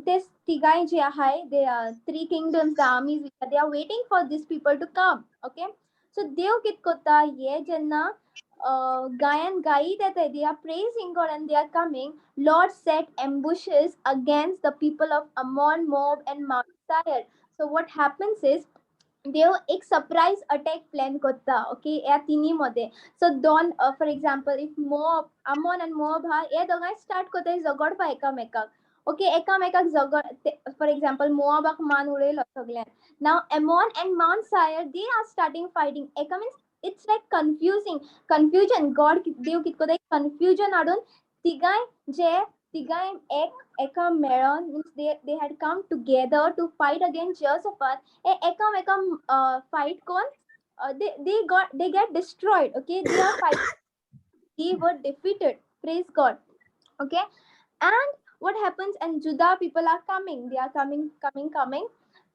ते तिगांय जे आहाय, they three kingdoms, the armies, they are waiting for these people to come, okay? So देव कित करता, हे जेन्ना गायन गायत येताय, they are praising God and they are coming, Lord set ambushes against the people of Ammon, Moab and Mount Seir. So what happens is देव एक सरप्राईज अटॅक प्लॅन करता, ओके, ह्या तिन्ही मध्ये. सो दोन, for example, if Moab, Ammon आनी mob हा, हे दोगांय स्टार्ट करताय झगडपा एकामेकाक, ओके? एकामेकाक झगड, फॉर एक्झाम्पल, मोआबाक मान उडयलो सगळ्यान. Now Ammon and Mount Seir, they are starting fighting एका, means it's like confusing, confusion. God, देव कित करता, कन्फ्युजन हाडून तिगांय जे तिगांय एक एका मेळोन, means they had come together to fight against Jehoshaphat, हे एकामेका फायट कोन्न they get destroyed, okay? They are fight, they were defeated. Praise God. Okay, and what happens, and Judah people are coming, they are coming, coming, coming,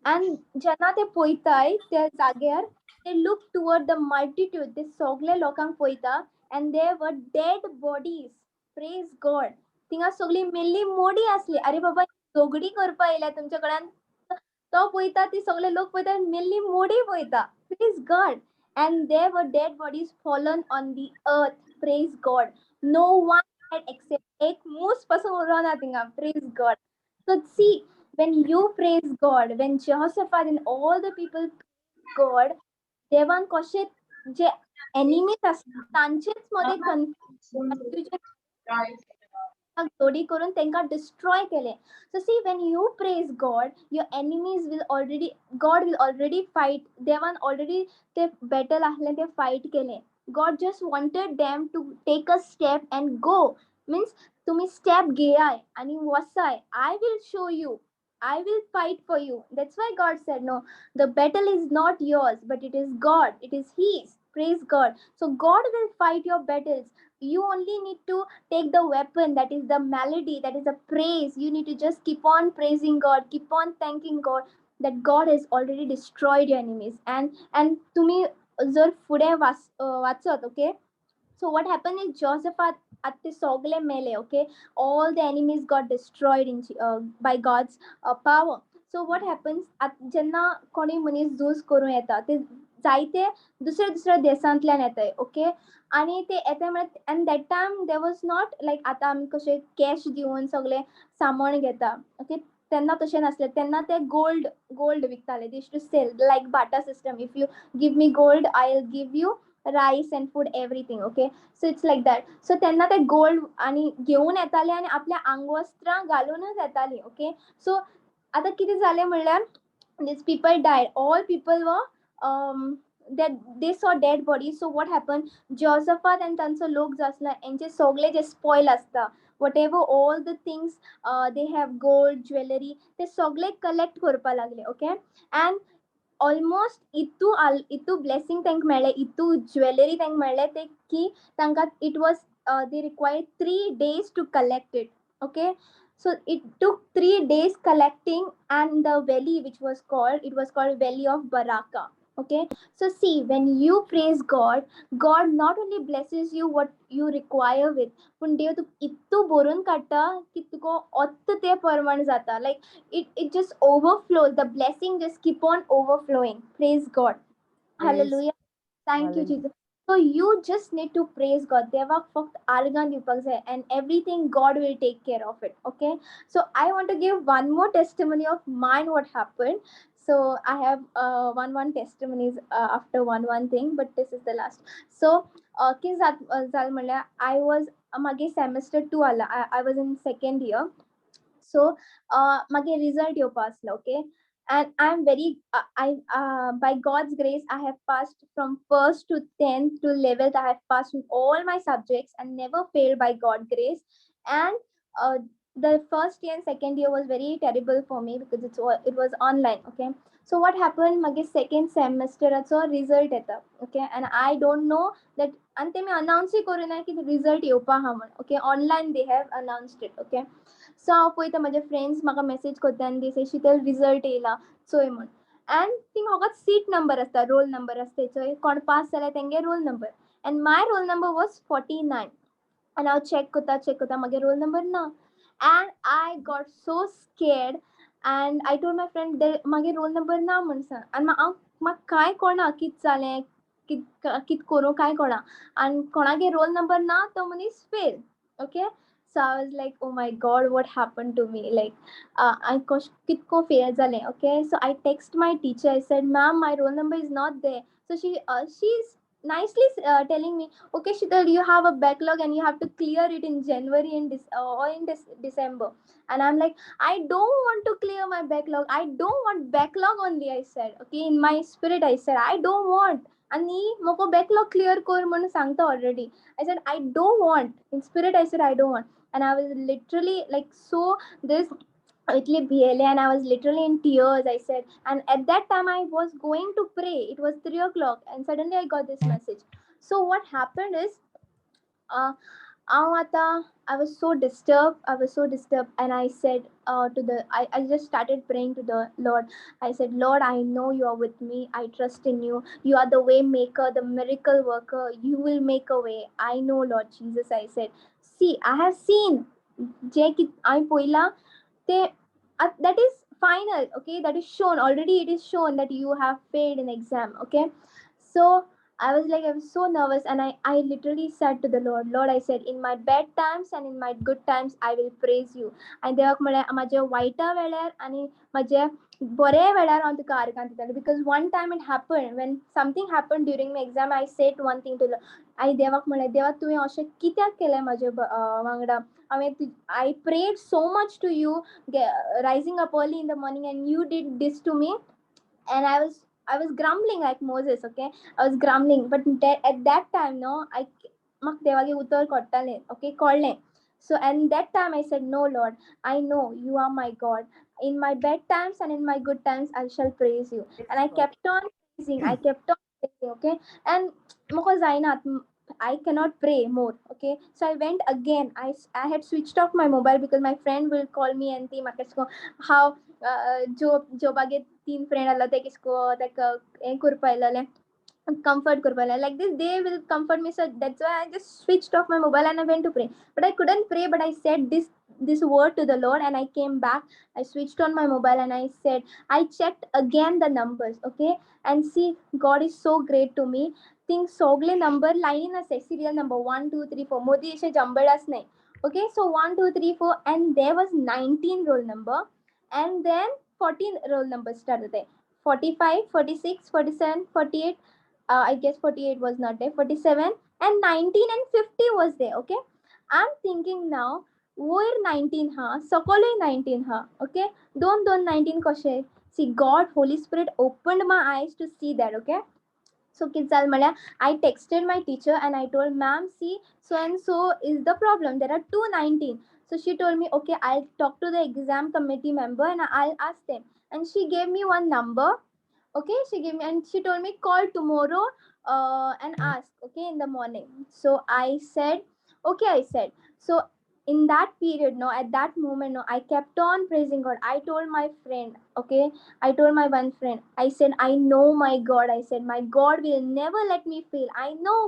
and जेन्ना ते पळयताय त्या जाग्यार, they look toward the multitude, ते सगळे लोकांक पळयता, and there were dead bodies. Praise God. थिंगा सगळी मेल्ली मोडी असली. अरे बाबा, झगडी करपा येयल्या तुमच्या कडेन. तो पळयता, ती सगळे लोक पळयता, मेल्ली मोडी पळयता. Praise God. And there were dead bodies fallen on the earth. Praise God. No one had escaped. एक मूस पासून उरोना थिंगा. Praise God. So see, when you praise God, when Jehoshaphat and all the people praise God, देवान कशे जे enemies आसता तांचेच मध्ये confusion जोडी करून तांकां डिस्ट्रॉय केले. So see, when you praise God, your enemies will already, God will already fight. देवान ऑलरेडी ते बॅटल आहले, ते फायट केले. God just wanted them to take a step and go, means तुम्ही स्टेप घेयाय आनी वसाय. I will show you, I will fight for you. That's why God said, "No, the battle is not yours, but it is God. It is His." Praise God. So God will fight your battles. You only need to take the weapon, that is the melody, that is a praise. You need to just keep on praising God, keep on thanking God that God has already destroyed your enemies. And तुम्ही जर फुडें वाच वाचत, okay, so what happened is Jehoshaphat आतां ते सगळे मेले, okay? All the enemies got destroyed in by God's power. So what happens, जेन्ना कोणी मनीस झूज करूं येता, ते जायते दुसऱ्या दुसऱ्या देशांतल्यान येताय, ओके? आनी ते येता म्हळ्यार, and that time there was not like आतां आमी कशे कॅश दिवन सगळें सामान घेता, ओके? तेन्ना तशें नासलें. तेन्ना ते गोल्ड विकताले. They used to sell like barter system. If you give me gold, I will give you rice and food, everything, okay? So it's like that. So तेन्ना ते गोल्ड आनी घेवन येताले आनी आपल्या आंगवस्त्रां घालूनच येताली, ओके? सो आतां कितें जालें म्हणल्यार, these people died. All people were that they saw dead bodies. So what happened, Jehoshaphat and तांचो लोक जो आसला, हेंचे सगळे जे spoil आसता, whatever all the things they have, gold, jewelry, ते सगळे कलेक्ट करपा लागले, ओके? And almost इतू ब्लेसिंग तांकां मेळ्ळें, इतू ज्वेलरी तांकां मेळ्ळें ते की तांकां it was they required 3 days to collect it, okay? So it took 3 days collecting, and the valley which was called, it was called Valley of Baraka, okay? So see, when you praise God, God not only blesses you what you require with, पूण देव तुका इतू भरून काडटा की तुका ओत्त ते प्रमाण जाता. Like it just overflows. The blessing just keep on overflowing. Praise God. Hallelujah. Thank you, Hallelujah. Jesus. So you just need to praise God. देवाक फक्त आर्गां दिवपाक जाय and everything God will take care of it, okay? So I want to give one more testimony of mine, what happened. So I have one testimonies after one thing, but this is the last. So कितें जात जालें म्हणल्यार, I was मागीर semester two आला. I was in second year. So मागीर result येवपा आसलो, okay? And I'm very I by God's grace, I have passed from first to 10th to 11th. I have passed in all my subjects and never failed by God grace. And the first year and second year was very terrible for me because it was online, okay? So what happened, मागीर second semester चो result येता, okay? And I don't know that, आनी तेमी अनाउन्सूय करूं ना की result येवपा आहा म्हण, okay? Online they have announced it, okay? So हांव पळयता, म्हजे फ्रेंड्स म्हाका मॅसेज करता आनी they say, "Sheetal, result येयला, चोय" म्हण. एंड थिंग फकत सीट नंबर आसता, रोल नंबर आसता चोय, कोण पास जाल्यार तेंगे roll number, and my roll number was 49. आनी हांव चॅक करता, चॅक करता, म्हागे रोल नंबर ना. And I got so scared and I told my friend, म्हागे रोल नंबर ना म्हण सांग. आनी हांव म्हाका कांय कळना कित जालें, कित कित करूं, कांय कळना. आनी कोणागे रोल नंबर ना तो मनीस fail, okay? So I was like, "Oh my God, what happened to me?" Like I कितको fail जालें, okay? So I text my teacher. I said, "Ma'am, my roll number is not there." So she's nicely telling me, "Okay, Shital, you have a backlog and you have to clear it in January in this or in this December." And I'm like, "I don't want to clear my backlog. I don't want backlog only," I said. Okay, in my spirit I said, "I don't want." आनी म्हाका backlog clear कर म्हणून सांगता already. I said, "I don't want." In spirit I said, "I don't want." And I was literally like so this, इतले भियेले, and I was literally in tears, I said. And at that time I was going to pray. It was 3 o'clock and suddenly I got this message. So what happened is, हांव आतां I was so disturbed. I was so disturbed, and I said to the I just started praying to the Lord. I said, "Lord, I know you are with me. I trust in you. You are the way maker, the miracle worker. You will make a way. I know, Lord Jesus," I said. "See, I have seen." जे कि हांवें पळयलां ते that is final, okay? That is shown already. It is shown that you have failed in exam, okay? So I was like, I was so nervous, and I literally said to the Lord, "Lord," I said, "in my bad times and in my good times, I will praise you." आनी देवाक म्हळें, म्हाज्या वायटा वेळार आनी म्हाज्या बऱ्या वेळार हांव तुका आर्गां दितालें, because one time it happen, when something happen during my exam, I said one thing to, I देवाक म्हळें, "देवा, तुवें अशें कित्याक केलें म्हाजे वांगडा? हांवें I prayed so much to you, rising up early in the morning, and you did this to me." And I was grumbling like Moses, okay? I was grumbling, but at that time, no, I म्हाका देवागे उतर कळटालें, okay, कळ्ळें. So and that time I said, "No, Lord, I know you are my God. In my bad times and in my good times, I shall praise you." And I kept on praising. I kept on praising, okay? And म्हाका जायना, I cannot pray more, okay? So I went again. I had switched off my mobile because my friend will call me and ती म्हाका अशें हांव जो जोबागे तीन friend आसलो ते किसको ताका हें करपा आयलोलें, comfort करपा आयलें. Like this they will comfort me. So that's why I just switched off my mobile and I went to pray, but I couldn't pray. But I said this word to the Lord and I came back. I switched on my mobile and I said, I checked again the numbers, okay? And see, God is so great to me. Think सगळे number लायनीन आसा, serial number 1, 2, 3, 4, Modi अशें jumbled आसनाय, okay? So 1, 2, 3, 4, and there was 19 roll number. And then 14 roll number start जाताय, 45, 46, 47, 48. I guess 48 was not there. 47 and 19 and 50 was there. Okay, I'm thinking now, वयर 19 हा, सकलूय 19 हा, okay, दोन दोन 19 कशे? See, God, Holy Spirit opened my eyes to see that. Okay, so कितें जालें म्हळ्यार, I texted my teacher and I told, "Ma'am, see, so and so is the problem. There are two 19." So she told me, "Okay, I'll talk to the exam committee member and I'll ask them." And she gave me one number. Okay, she gave me and she told me, "Call tomorrow and ask, okay, in the morning." So I said, "Okay," I said. So in that period, no, at that moment, no, I kept on praising God. I told my friend, okay, I told my one friend, I said, "I know my God." I said, "My God will never let me fail. I know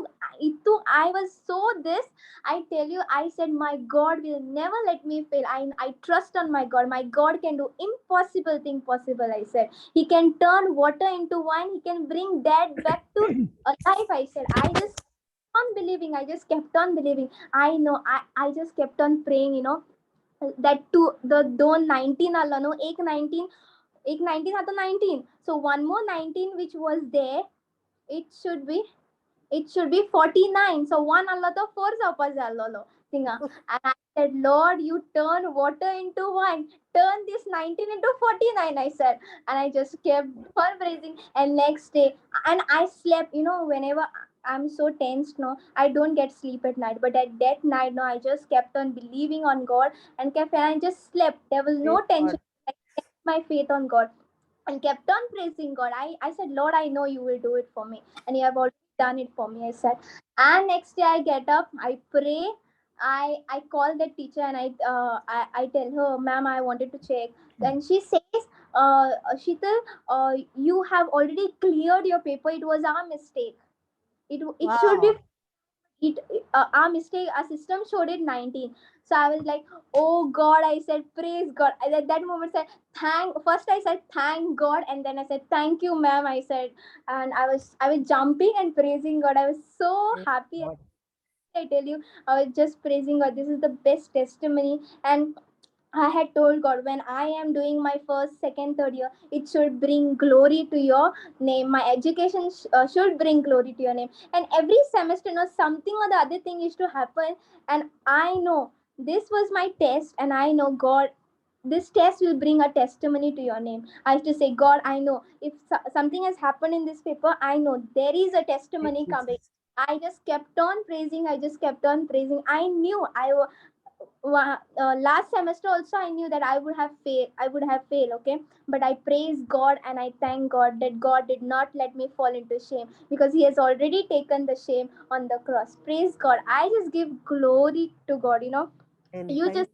it too." I was so this, I tell you, I said, "My God will never let me fail. I trust on my God. My God can do impossible thing possible," I said. "He can turn water into wine. He can bring dead back to alive," I said. I just on believing. I just kept on believing. I know I just kept on praying that two, the दोन 19 आलो न्हू, एक 19, एक 19 आता 19. So one more 19 which was there, it should be 49. So one आलो तो 4 जावपा जाय आसलेलो थिंगा. And I said, "Lord, you turn water into wine, turn this 19 into 49," I said. And I just kept on praising. And next day, and I slept. Whenever I'm so tensed, no, I don't get sleep at night. But at that night, no, I just kept on believing on God and kept, and I just slept. There was no Praise God. Tension. I kept my faith on God and kept on praising God. I said, "Lord, I know you will do it for me. And you have already done it for me," I said. And next day I get up, I pray. I call the teacher and I tell her, "Ma'am, I wanted to check." Then she says, "Sheetal, you have already cleared your paper. It was our mistake. It should be it our mistake. Our system showed it 19." So I was like, "Oh God," I said, "Praise God." At that moment said thank, first I said thank God, and then I said, "Thank you, ma'am," I said. And I was jumping and praising God. I was so Praise happy. God. I tell you, I was just praising God. This is the best testimony. And I had told God, when I am doing my first, second, third year, it should bring glory to your name. My education should bring glory to your name. And every semester, something or the other thing used to happen. And I know this was my test, and I know, God, this test will bring a testimony to your name. I used to say, "God, I know if something has happened in this paper, I know there is a testimony coming." Jesus. I just kept on praising. I just kept on praising. I knew last semester also I knew that I would have failed. I would have failed. Okay, but I praise God and I thank God that God did not let me fall into shame because He has already taken the shame on the cross. Praise God. I just give glory to God. And You thank just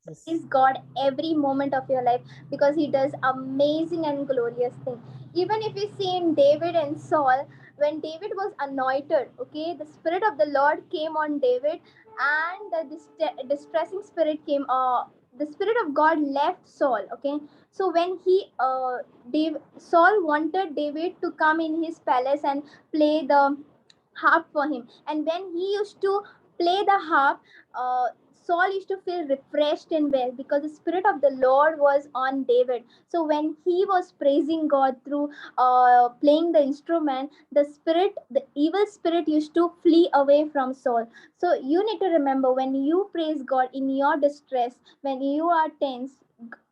Jesus. Praise God every moment of your life because He does amazing and glorious thing. Even if you see in David and Saul, when David was anointed, okay, the Spirit of the Lord came on David, and the distressing spirit came. The Spirit of God left Saul. Okay, so when he, Dave, Saul wanted David to come in his palace and play the harp for him, and when he used to play the harp, Saul used to feel refreshed and well because the Spirit of the Lord was on David. So when he was praising God through playing the instrument, the evil spirit used to flee away from Saul. So you need to remember, when you praise God in your distress, when you are tense,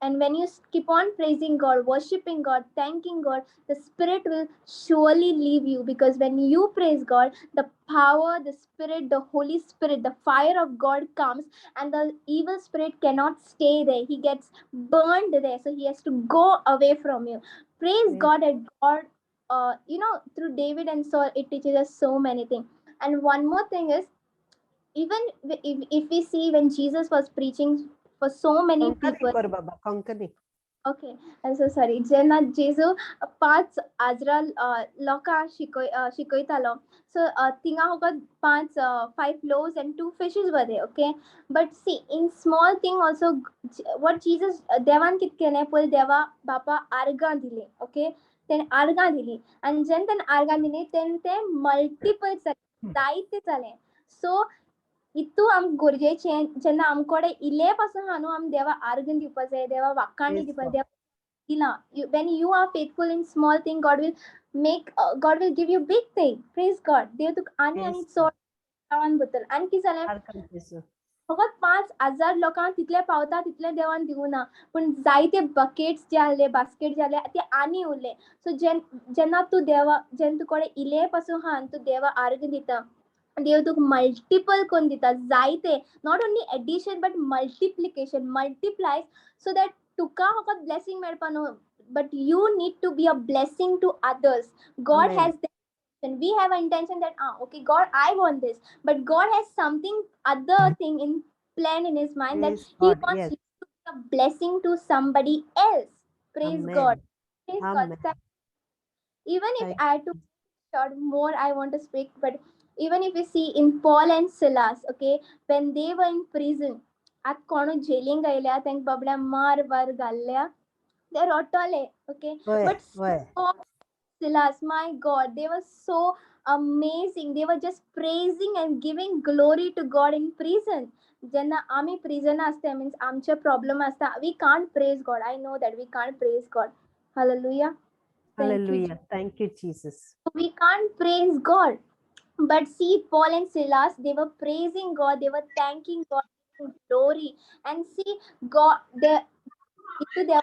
and when you keep on praising God, worshiping God, thanking God, the Spirit will surely leave you, because when you praise God, the power, the Spirit, the Holy Spirit, the fire of God comes, and the evil spirit cannot stay there. He gets burned there, so he has to go away from you. Praise Praise God that God, through David and Saul, it teaches us so many things. And one more thing is, even if we see when Jesus was preaching for so many Konkani people. कर बाबा, Konkani. Okay, I'm so sorry. जेन्ना जेजू पांच आजरा लोकांक शिकयतालो, so थिंगा फकत पांच, five loaves and two fishes were there, okay? But see, in small thing also, what Jesus, देवान कितें केलें पयलीं, देवा बापा आर्गां दिली, ओके? तेणें आर्गां दिली आनी जेन्ना तेणें आर्गां दिली तेन्ना तें मल्टिपल जालें, जायते जालें. सो इतू आमकां गरजेचें जेन्ना आमकोडे इल्लें पासून आहा न्हू, आमी देवा आर्गां दिवपा जाय, देवा वाखाणी Praise दिवपा God. देवा दिलां. When you are faithful in small thing, God will make, God will give you big thing. Praise God. देव तुका आनी आनी Praise चड देवान बद्दल आनी कितें जालें, आर्गां जेजू. फकत 5000 लोकांक तितले पावता तितले देवान दिवना ना, पूण जायते बकेट्स जे आहले, बास्केट जे आहले ते आनी उरले. सो जेन्ना तूं देवा, जेन्ना तुकडे इल्लें पासून आहा आनी तूं देवा आर्गां दिता, देव तुका मल्टिपल करून दिता, जायते, not only addition but multiplication, multiplies, so that तुका फकत ब्लेसींग मेळपा न्हू, but you need to be a blessing to others. God Amen. Has and we have an intention that okay, God, I want this, but God has something other thing in plan in his mind, that Praise he God. wants Yes. you to be a blessing to somebody else. Praise Amen. God. Praise God. Amen. Even if Thank I had to short more, I want to speak, but even if you see in Paul and Silas, okay, when they were in prison, आत कोणू जेलींक आयल्या, तांकां बाबड्या मार bar घाल्ल्या, ते रडटले, okay, वय but वय. Paul, Silas, my God, they were so amazing. They were just praising and giving glory to God in prison. जेन्ना आमी प्रिजन आसता, मीन्स आमचे प्रॉब्लम आसता, we can't praise God. I know that we can't praise God. Hallelujah. Thank you. Hallelujah. Thank you, Jesus. We can't praise God. But see, Paul and Silas, they were praising God, they were thanking God, giving glory. And see, God, the there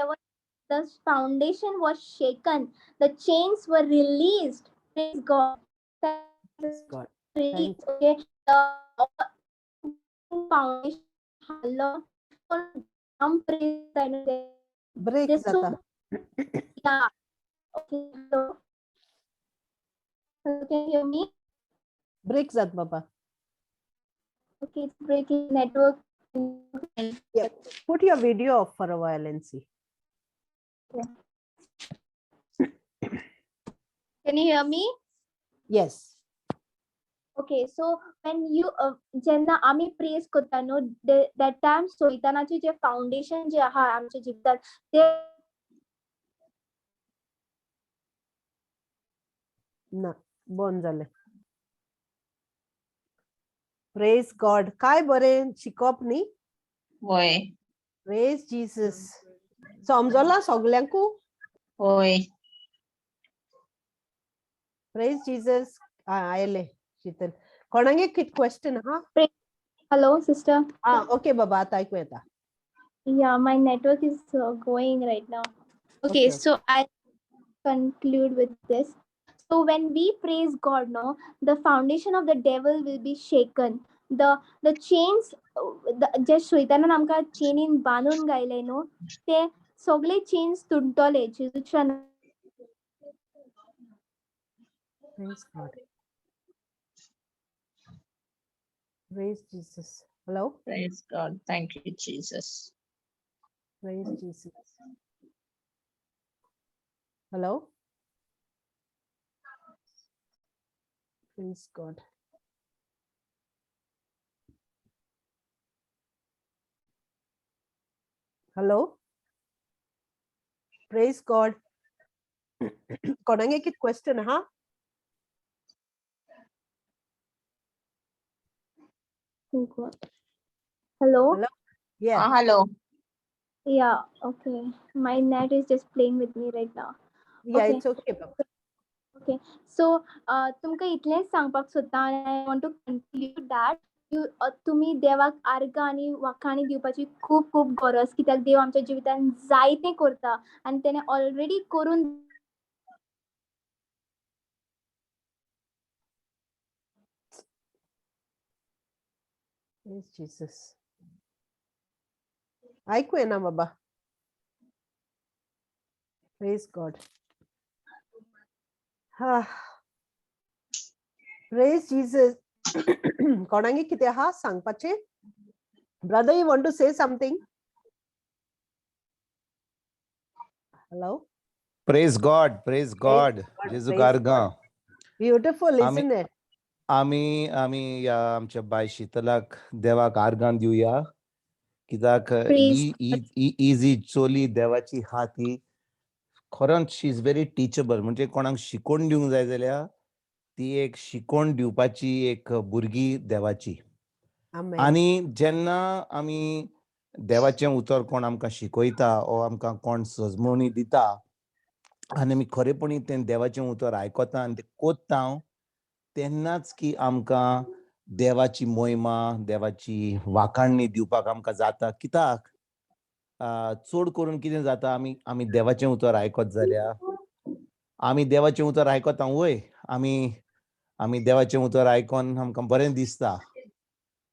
was the foundation was shaken, the chains were released. Praise God. Praise God. Released, okay. The foundation, hello, Break This so- जाता. Yeah. Okay. Hello. Hello, can you hear me? Break जात बाबा. Okay, it's breaking network. Yeah. Put your video off for a while and see. Can you hear me? Yes. Okay, so when you जेन्ना आमी प्रेज करता न्हू, that time सोयतानाचे J foundation जे आहा आमच्या जिवितात ते ना, बंद जालें. प्रेज गॉड. काय बरें शिकप न्ही. वय. प्रेज जीसस. समजलां सगल्यांकू? वय. प्रेज जीसस. आयलें शीतल. कोणागे कित क्वेश्चन आहा? Hello sister. आं, ओके बाबा, आतां आयकूं येता. Yeah, my network is going right now. Okay, Okay. so I conclude with this. So when we praise God, no, the foundation of the devil will be shaken. The chains, the जे शैतानान आमकां चेनीन बांदून घायले न्हू, ते सगळे chains तुटतले जेजूच्या Praise God. Praise Jesus. Hello? Praise God. Thank you, Jesus. Praise Jesus. Hello? Praise God. Hello? Praise God. कोणागे कित question आहा? Hello? Hello? Yeah. Hello. Yeah, okay. My net is just playing with me right now. Yeah, Okay. it's okay, Baba. Okay. So, तुमकां इतलेंच सांगपाक सोदता आनी I want to conclude that you, तुमी देवाक आर्गां आनी वाखाणी दिवपाची खूब खूब गरज, कित्याक देव आमच्या जिवितान जायतें करता आनी तेणें ऑलरेडी करून Praise Jesus. आयकू येना बाबा. Praise God. हा, प्रेज जीसस. कोणागे कितें आहा सांगपाचें? Brother, you want to say something? Hello? Praise God, praise God. God, जेजू praise आर्गां. Beautiful, आमी isn't it? आमी आमी ह्या आमच्या बाय शीतलाक देवाक आर्गां दिवया, कित्याक Praise ही ही ही जी चोली देवाची हा ती खरोच she is very teachable. म्हणजे कोणाक शिकोवन दिवंक जाय जाल्यार ती एक शिकोवण दिवपाची एक भुरगी देवाची. आमेन. आनी जेन्ना आमी देवाचें उतर कोण आमकां शिकयता ओ आमकां कोण सजमणी दिता आनी आमी खरेपणी तें देवाचें उतर आयकता आनी तें कोत्ता तेन्नाच की आमकां देवाची मोहिमा, देवाची वाखाणणी दिवपाक आमकां जाता. कित्याक चड करून कितें जाता, आमी आमी देवाचें उतर आयकत जाल्यार आमी देवाचें उतर आयकता वय, आमी आमी देवाचें उतर आयकोन आमकां बरें दिसता,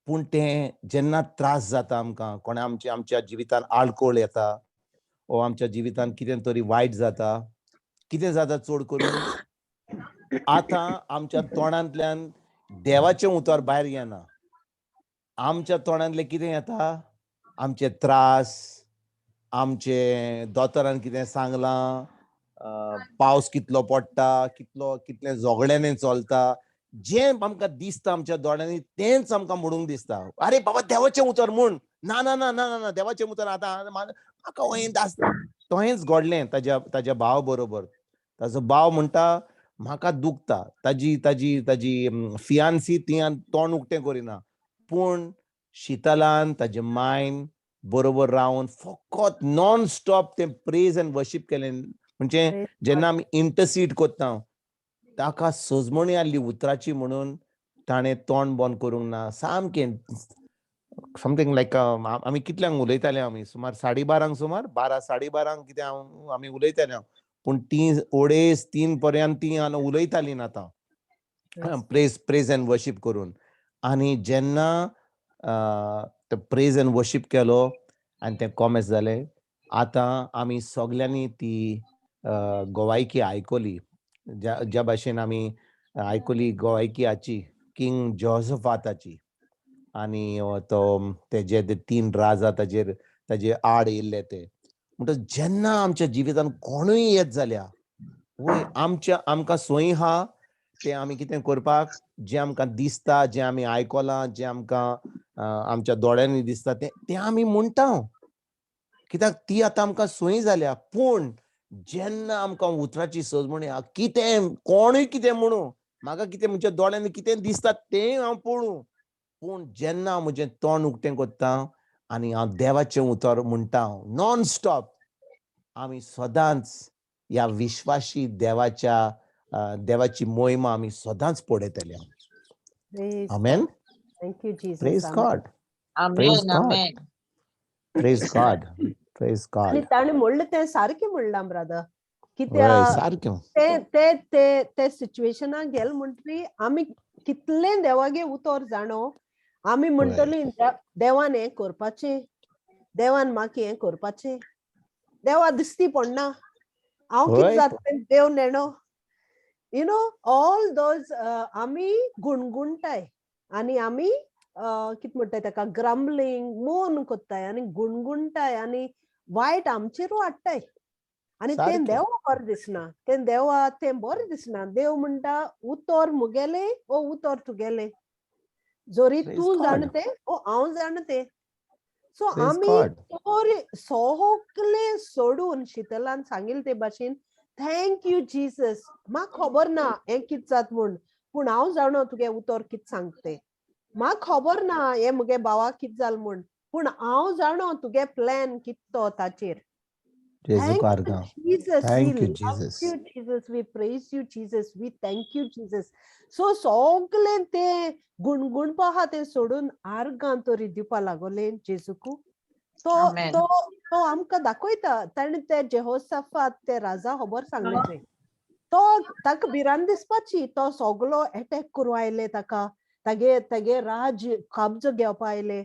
पूण तें जेन्ना त्रास जाता आमकां, कोणें आमच्या आमच्या जिवितान आडकोळ येता ओ आमच्या जिवितान कितें तरी वायट जाता, कितें जाता चड करून आतां आमच्या तोंडांतल्यान देवाचें उतर भायर येना. आमच्या तोंडांतलें कितें येता, आमचे त्रास, आमचे दोतोरान कितें सांगलां, पावस कितलो पडटा, कितलो कितलें झगड्यांनी चलता, जें आमकां दिसता आमच्या दोळ्यांनी तेंच आमकां म्हणूंक दिसता. अरे बाबा देवाचें उतर म्हूण, ना ना ना ना ना देवाचें उतर आतां म्हाका हें दासता. तोहेंच घडलें ताज्या ताज्या भाव बरोबर. ताजो भाव म्हणटा म्हाका दुखता, ताजी ताजी ताजी फियान्सी ती तोंड उक्तें करिना, पूण शितलान ताजे मायन बरोबर रावन फकत नॉन स्टॉप तें प्रेज एंड वर्शीप केलें. म्हणजे जेन्ना आमी इंटरसीड करता ताका सजमणी आसली उतराची म्हणून ताणें तोंड बंद करूंक ना. सामकें समथींग लायक आमी कितल्यांक उलयताले, आमी सुमार 12:30 सुमार 12 12:30 कितें हांव आमी उलयताले, पूण ती 2:30 3 पर्यंत ती उलयताली ना आतां प्रेज प्रेज एंड वर्शीप करून. आनी जेन्ना ते प्रेज एंड वर्शीप केलो आनी तें कॉमेस जालें, आतां आमी सगल्यांनी ती गोवायकी आयकली. ज्या ज्या भाशेन आमी आयकली गोवायकी हाची किंग जोसफाताची, आनी तो तेजे ते 3 राजा ताजेर ताजे आड येयल्ले ते. म्हणटच जेन्ना आमच्या जिवितान कोणूय येत जाल्यार वय आमच्या आमकां सोय आहा तें आमी कितें करपाक, जें आमकां दिसता, जें आमी आयकलां, जें आमकां आमच्या दोळ्यांनी दिसता तें तें आमी म्हणटा, कित्याक ती आतां आमकां सोय जाल्या. पूण जेन्ना आमकां उतराची सजमणी कितें कोणूय कितें म्हणू, म्हाका कितें म्हज्या दोळ्यांनी कितें दिसता तें हांव पळोवं, पूण जेन्ना हांव म्हजें तोंड उक्तें करता आनी हांव देवाचें उतर म्हणटा नॉन स्टॉप, आमी सदांच ह्या विश्वासी देवाच्या देवाची मोहिमा आमी सदांच पळयतले. आमेन. Thank you Jesus. Praise God. Praise God. Praise God. Praise आनी गॉड. ताणें म्हणलें तें सारकें म्हणलां ब्रदर, कित्याक सारकें ते ते ते ते सिच्युएशनाक गेले म्हणटरी आमी कितलें देवागे उतर जाणो, आमी म्हणटली देवान हें करपाचें, देवान म्हाका हें करपाचें, देवा दिसती पडना, हांव कितें जातलें देव नेणो, you know all those आमी गुणगुणटाय आनी आमी कितें म्हणटाय ताका ग्रम्बलिंग मोन कोत्ताय आनी गुणगुणटाय आनी वायट आमचेरूय हाडटाय आनी तें देवा बरें दिसना, तें देवा तें बरें दिसना. देव म्हणटा उतर मुगेलें ओ उतर तुगेलें, जरी तूं जाणा तें ओ हांव जाणा तें. सो आमी तर सगलें सोडून शितलान सांगिल्लें ते भाशेन thank you Jesus, म्हाका खबर ना हें कितें जाता म्हूण, पूण हांव जाणो तुगे उतर कितें सांगता तें, म्हाका खबर ना हें मुगे भावाक कितें जालें म्हूण, पूण हांव जाणो तुगे प्लॅन कितें तो ताचेर. Thank Jesus. Thank we you, love Jesus. you, Jesus. We praise you, Jesus. We thank you, Jesus. So सगलें तें गुणगुणपा आहा तें सोडून आर्गां तरी दिवपा लागोले जेजूकू. तो तो तो आमकां दाखयता. ताणें ते जेहोसाफात ते राजा खबर सांगलें तें, तो ताका भिरांत दिसपाची, तो सगलो एटॅक करूं आयले ताका, तागे तागे राज कब्जो घेवपा आयले,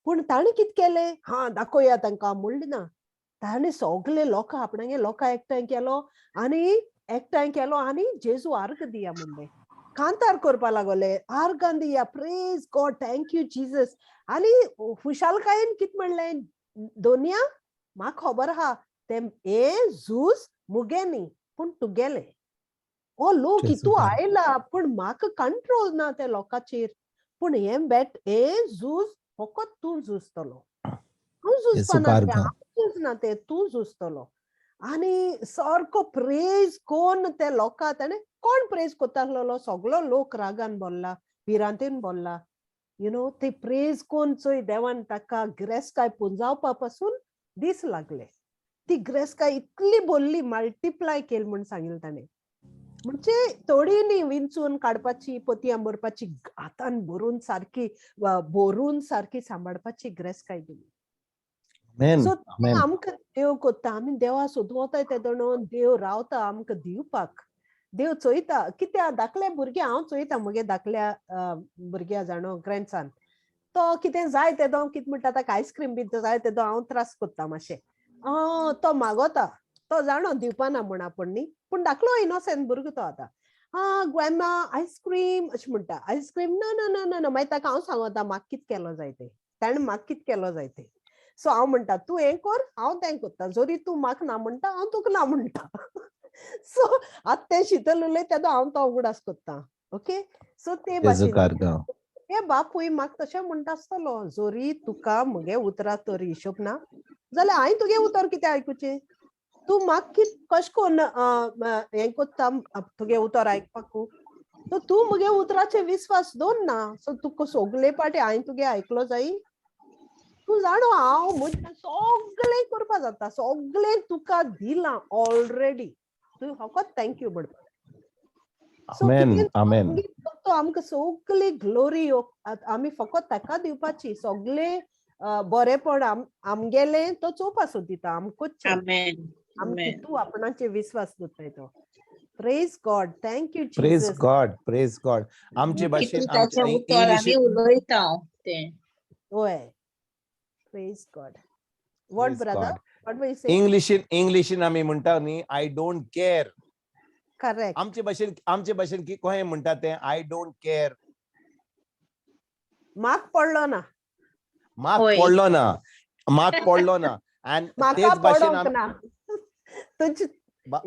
पूण ताणें कितें केलें, हा दाखोवया तांकां म्हणलें ना. ताणें सगले लोकां आपणागे लोकां एकठांय केलो आनी एकठांय केलो आनी जेजू आर्ग दिया म्हणलें, कांतार करपा लागले, आर्गां दिया, praise God, thank you Jesus. आनी खुशालकायेन कितें म्हणलें, दोनिया म्हाका खबर आहा तें हें झूज मुगे न्ही पूण तुगेलें. हो लोक इतू आयला पूण म्हाका कंट्रोल ना त्या लोकांचेर, पूण हें बेट हें झूज फकत तूं झुजतलो, तूं झुजपा ना तें, हांव झुजना तें, तूं झुजतलो. आनी सारको प्रेज कोन्न ते लोकां ताणें कोण प्रेज कोत्ता आसलेलो, सगलो लोक रागान बोल्ला, भिरांतेन बोल्ला, you know. ते प्रेज कोन्न चोय देवान ताका गिरेस्तकाय पुंजावपा पासून दीस लागले. ती गिरेस्तकाय इतली बोल्ली, मल्टिप्लाय केली म्हूण सांगिल्लें ताणें. म्हणजे थोडी न्ही विंचून काडपाची, पोतयां भरपाची, हातान भरून सारकी, भरून सारकी सांबाळपाची गिरेस्तकाय दिली. Amen. So Amen. आमकां देव कोत्ता, आमी देवा सोदूं वताय तेदोणो देव रावता आमकां दिवपाक. देव चोयता कित्या धाकले भुरगे, हांव चोयता म्हगे धाकल्या भुरग्या जाणो ग्रँडसन, तो कितें जाय तेदो कितें म्हणटा, ताका आयस्क्रीम बी जाय तेदो हांव त्रास कोत्ता मातशें, तो मागोता, तो जाणो दिवपाना म्हूण आपूण न्ही, पूण धाकलो इनोसेंट भुरगो तो आतां, आं ग्रॅमा आयस्क्रीम अशें म्हणटा, आयस्क्रीम ना ना ना ना ना. मागीर ताका हांव सांगता म्हाका कितें केलो जाय तें, ताणें म्हाका कितें केलो जाय तें. सो हांव म्हणटा तूं हें कर, हांव तें करता, जरी तूं म्हाका ना म्हणटा, हांव तुका ना म्हणटा. सो आतां तें शितल उलयता तेदो हांव तो उगडास करता. ओके, सो ते भाशेन हे बापूय म्हाका तशें म्हणटा आसतलो, जरी तुका म्हगे उतरां तर हिशोब ना जाल्यार हांवें तुगे उतर कितें आयकुचें, तूं म्हाका कित कशें करून हें कोत्ता तुगे उतर आयकपाकू, सो तूं म्हगे उतराचेर विस्वास दवर ना, सो तुका सगले पाटी हांवें तुगे आयकलो जाय, तूं जाणो हांव म्हजें सगळें करपा जाता, सगळें तुका दिलां ऑलरेडी, तूं फकत thank you म्हणपा. सो आमेन. तो आमकां सगळी ग्लोरी आमी फकत ताका दिवपाची, सगळे बरेपण आमगेलें तो चोवपा सोदिता आमकूच, आमकां तूं आपणाचेर विस्वास दवरताय तो. Praise God, thank you praise God, praise God. आमचे भाशेन आमी उलयता तें. होय, praise God. What brother, what we say? इंग्लिशीन, इंग्लिशीन आमी म्हणटा न्ही, I don't care. Correct. आमचे भाशेन, आमचे भाशेन की कशें म्हणटा तें, I don't care. म्हाक पडलो ना, म्हाक पडलो ना, म्हाक पडलो ना. आनी म्हाका तेच भाशेन पडोंक ना, तुजी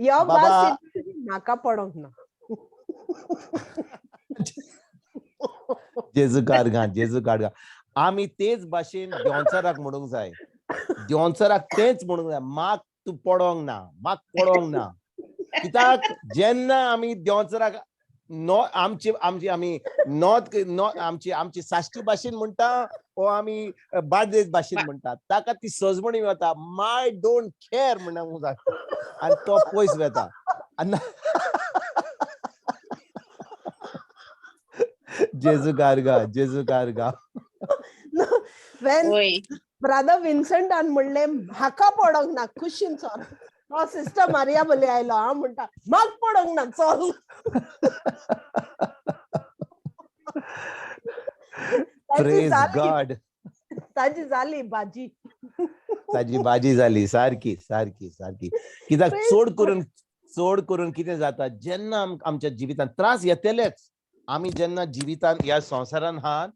यो बाबा म्हाका पडोंक ना. जेजू कारगा, जेजू कारगा. आमी तेच भाशेन देंवचाराक म्हणूंक जाय, देंवचाराक तेच म्हणूंक जाय, म्हाक तूं पडोंक ना, म्हाक पडोंक ना. कित्याक जेन्ना आमी देंवचाराक नो आमची आमची आमी नॉर्थ आमची आमची साश्टी भाशेन म्हणटा ओ आमी बार्देस भाशेन म्हणटा, ताका ती सजमणी वता, my don't care म्हणूंक जाय आनी तो पयस वता. जेजू कारगा, जेजू कारगा. ब्रदर विन्संटान म्हणलें म्हाका पडोंक ना, खुशीन चल. तो सिस्टर मारिया बली आयलो, हांव म्हणटा म्हाका पडोंक ना, चल. प्रेज गॉड. ताजी जाली भाजी, ताजी भाजी जाली सारकी सारकी सारकी. कित्याक चड करून, चड करून कितें जाता, जेन्ना आमच्या जिवितांत त्रास येतलेच, आमी जेन्ना जिवितांत ह्या संवसारान आहात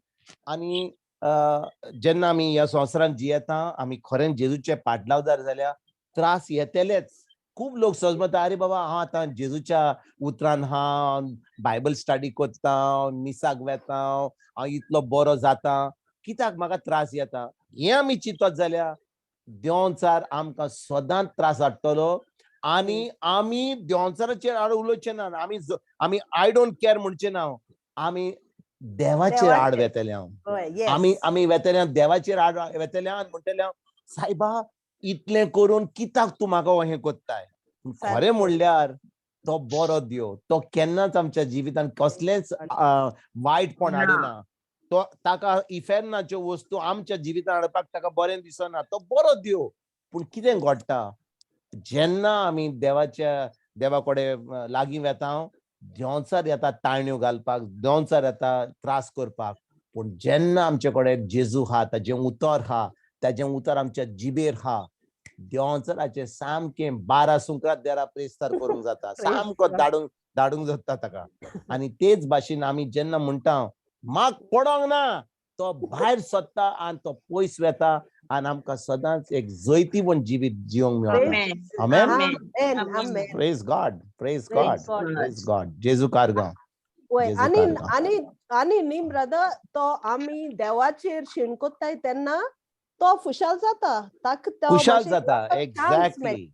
आनी जेन्ना आमी ह्या संवसारान जियेता, आमी खरेंच जेजूचे पाटलावदार जाल्यार त्रास येतलेच. खूब लोक सजमता, अरे बाबा हांव आतां जेजूच्या उतरान हांव बायबल स्टडी करता, मिसाक वेता, हांव इतलो बरो जाता, कित्याक म्हाका त्रास येता? हें आमी चिंतत जाल्यार देंवचार आमकां सदांच त्रास हाडटलो आनी आमी देंवचाराचेर आड उलोवचें ना, आमी आमी I don't care म्हणचें ना, आमी देवाचेर आड वेतले. हांव आमी आमी वेतले देवाचेर आड वेतले आनी म्हणटले हांव, सायबा इतलें करून कित्याक तूं म्हाका हें कोत्ताय? खरें म्हणल्यार तो बरो देव, तो केन्नाच आमच्या जिवितांत कसलेंच वायटपण हाडिना, तो ताका इफेर्नाच्यो वस्तू आमच्या जिवितांत हाडपाक ताका बरें दिसना, तो बरो देव. पूण कितें घडटा, जेन्ना आमी देवाच्या देवा कडेन लागीं वेता, देंवचार येता ताळण्यो घालपाक, देंवचार येता त्रास करपाक. पूण जेन्ना आमचे कडेन जेजू आहा, ताजें उतर आहा, ताजें उतर आमच्या जिबेर आहा, देंवचाराचें सामकें 12 सुंकरात देरा प्रेस्तार करूंक जाता, सामको धाडूंक धाडूंक जाता ताका. आनी तेच भाशेन आमी जेन्ना म्हणटा म्हाक पडोंक ना, तो भायर सोदता आनी तो पयस वेता आनी आमकां सदांच एक जैतिवंत जिवीत जिवंक मेळटा. आमेन. Praise God, praise God, praise God. जेजू कारगांव. आनी आनी आनी न्ही ब्रदर, तो आमी देवाचेर शीण कोत्ताय तेन्ना तो खुशाल जाता, ताका खुशाल जाता. एक्झॅक्टली,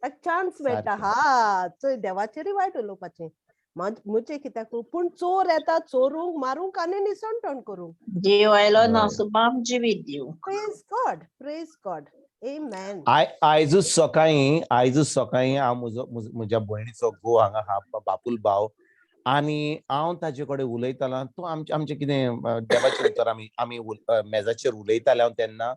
ताका चान्स मेळटा. सारकें. हा, चोय, देवाचेरूय वायट उलोवपाचें मुझे कित्याक? पूण चोर येता चोरूंक, मारूंक आनी निसणटण करूंक. देव आयलो हय. नासुबाम जिवीत दिवंक. Praise God, praise God, amen. आयजूच सकाळीं हांव म्हजो म्हज्या भयणीचो घोव हांगा आहा, बापूल भाव, आनी हांव ताजे कडेन उलयतालो. तो आमचें आमचें कितें देवाचें उतर आमी मेजाचेर उलयताले हांव, तेन्ना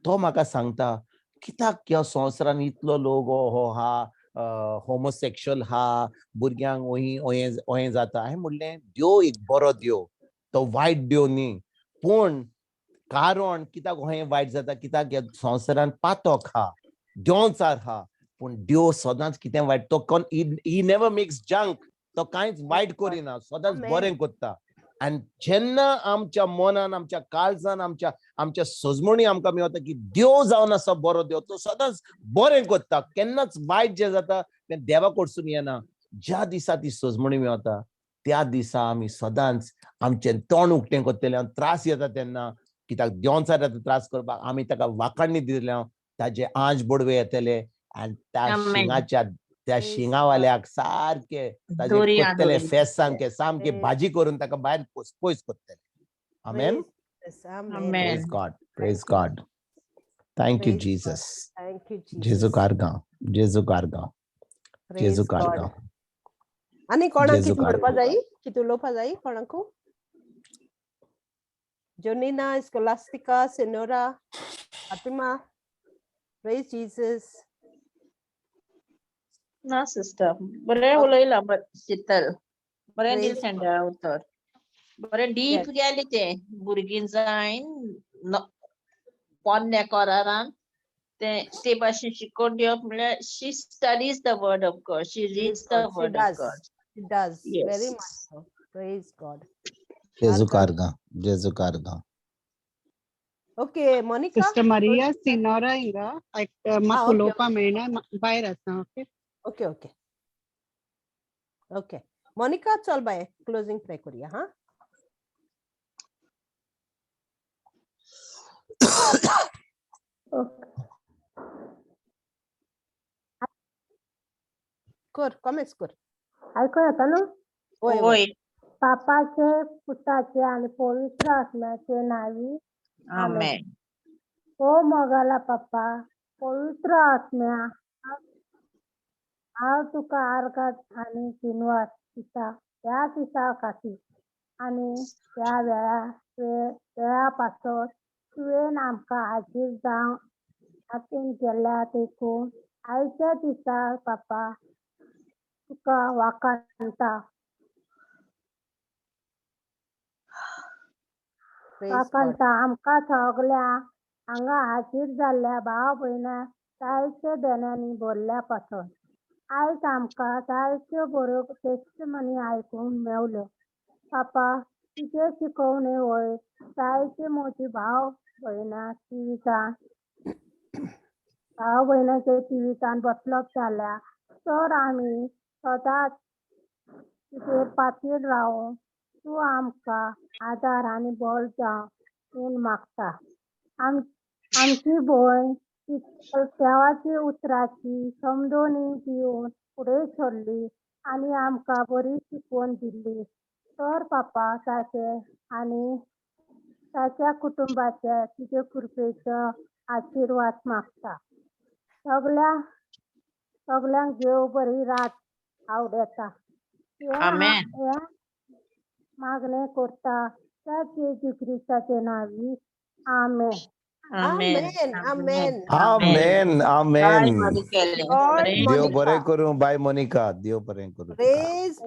तो म्हाका सांगता, कित्याक ह्या संवसारान इतलो लोक हो हा होमोसेक्शुअल हा, भुरग्यांक ओही ओहें ओहें जाता. हांवें म्हणलें, देव एक बरो देव, तो वायट देव न्ही. पूण कारण कित्याक हें वायट जाता? कित्याक ह्या संवसारान पातक आहा, देंवचार आहा. पूण देव सदांच कितें वायट तो कोण, he never makes junk. तो कांयच वायट करिना, सदांच Amen. बरें करता. आनी जेन्ना आमच्या मनान, आमच्या काळजान, आमच्या सजमणी आमकां मेवता की देव जावन आसा बरो देव, तो सदांच बरें करता, केन्नाच वायट जें जाता तें देवा कडसून येना. ज्या दिसा ती सजमणी मेवता, त्या दिसा आमी सदांच आमचें तोंड उक्तें करतले आनी त्रास येता तेन्ना, कित्याक देंवचार येता त्रास करपाक, आमी ताका वाखाणणी दितले, ताजे आंज बोडवे येतले आनी त्या Amen. शिंगाच्या त्या Praise शिंगावाल्याक सारके ताजे दोरी करतले आदोरी. फेस, सामके सामके Praise. भाजी करून ताका भायर पयस पयस करतले. आमेन. Amen. Amen. Praise God, praise God, thank you Praise God. Jesus. Thank you. जेजू आर्गां, जेजू आर्गां, जेजू आर्गां. आनी कोणाक जेजू कितें म्हणपा आर्गां. जाय, कितें उलोवपा जाय कोणाकू? जोनिना, Scholastica, Senora, Fatima, praise Jesus. ना सिस्टर, बरें उलयलां शीतल, बरें Praise दिलें देवा उतर, बरें डीप गेलें तें. भुरगीं जायन पोन्न्या करारान तें ते भाशेन शिकोवन दिवप म्हणल्यार she studies the word of God, she reads the God. She word of does. God. It does very Yes. much so. Praise God. जेजू आर्गां. आर्गां, जेजू आर्गां. Okay, Monica. Sister Maria Sinora हिंगा म्हाका okay, उलोवपा मेळना, भायर आसा, ओके. ओके. मोनिका, चल बाय, क्लोजिंग प्रे करूया. हा, ओके. कर, कॉमेंट्स कर. आयको येता न्हू? वय. वय. पापाचे, पुताचे आनी पवित्र आत्म्याचे नावी. आमेन. ओ मोगाला पप्पा, पवित्र आत्म्या, हांव तुका आर्गां आनी दिनवास दिता ह्या दिसा खातीर आनी ह्या वेळा वेळा पासत. तुवें आमकां हाजीर जावन हातीन केल्या देखून आयच्या दिसा पापा तुका वाखाणता. Praise God. वाखाणता. आमकां सगळ्यांक हांगा हाजीर जाल्ल्या भाव भयणां जायत्या देण्यांनी भरल्या पासत आयज आमकां जायत्यो बऱ्यो टेस्टमनी आयकूंक मेवल्यो. पापा, तुजे शिकवणे वयर जायते म्हजी भाव भयणां जिवितान, भाव भयणाच्या जिवितान बदलप जाल्या, तर आमी सदांच तुजेर पातयेवन रावूंक तूं आमकां आदार आनी बळ जावं म्हूण मागता. आमची भयण देवाची उतराची समजोणी दिवन फुडें सरली आनी आमकां बरी शिकवण दिली, तर पापा ताचे आनी ताच्या कुटुंबाचे तुजे कृपेचो आशिर्वाद मागता. सगळ्या सगळ्यांक देव बरी रात आवडता. आमेन. हें मागणें करता त्या जेजू क्रिस्ताचे नांवी, आमेन. आमेन. Amen. Amen. आमेन. काय आमेन. बरें केलें. God बरें. देव मोनिका. बरें करूं बाय मोनिका, देव बरें करूं तुका. Praise Praise.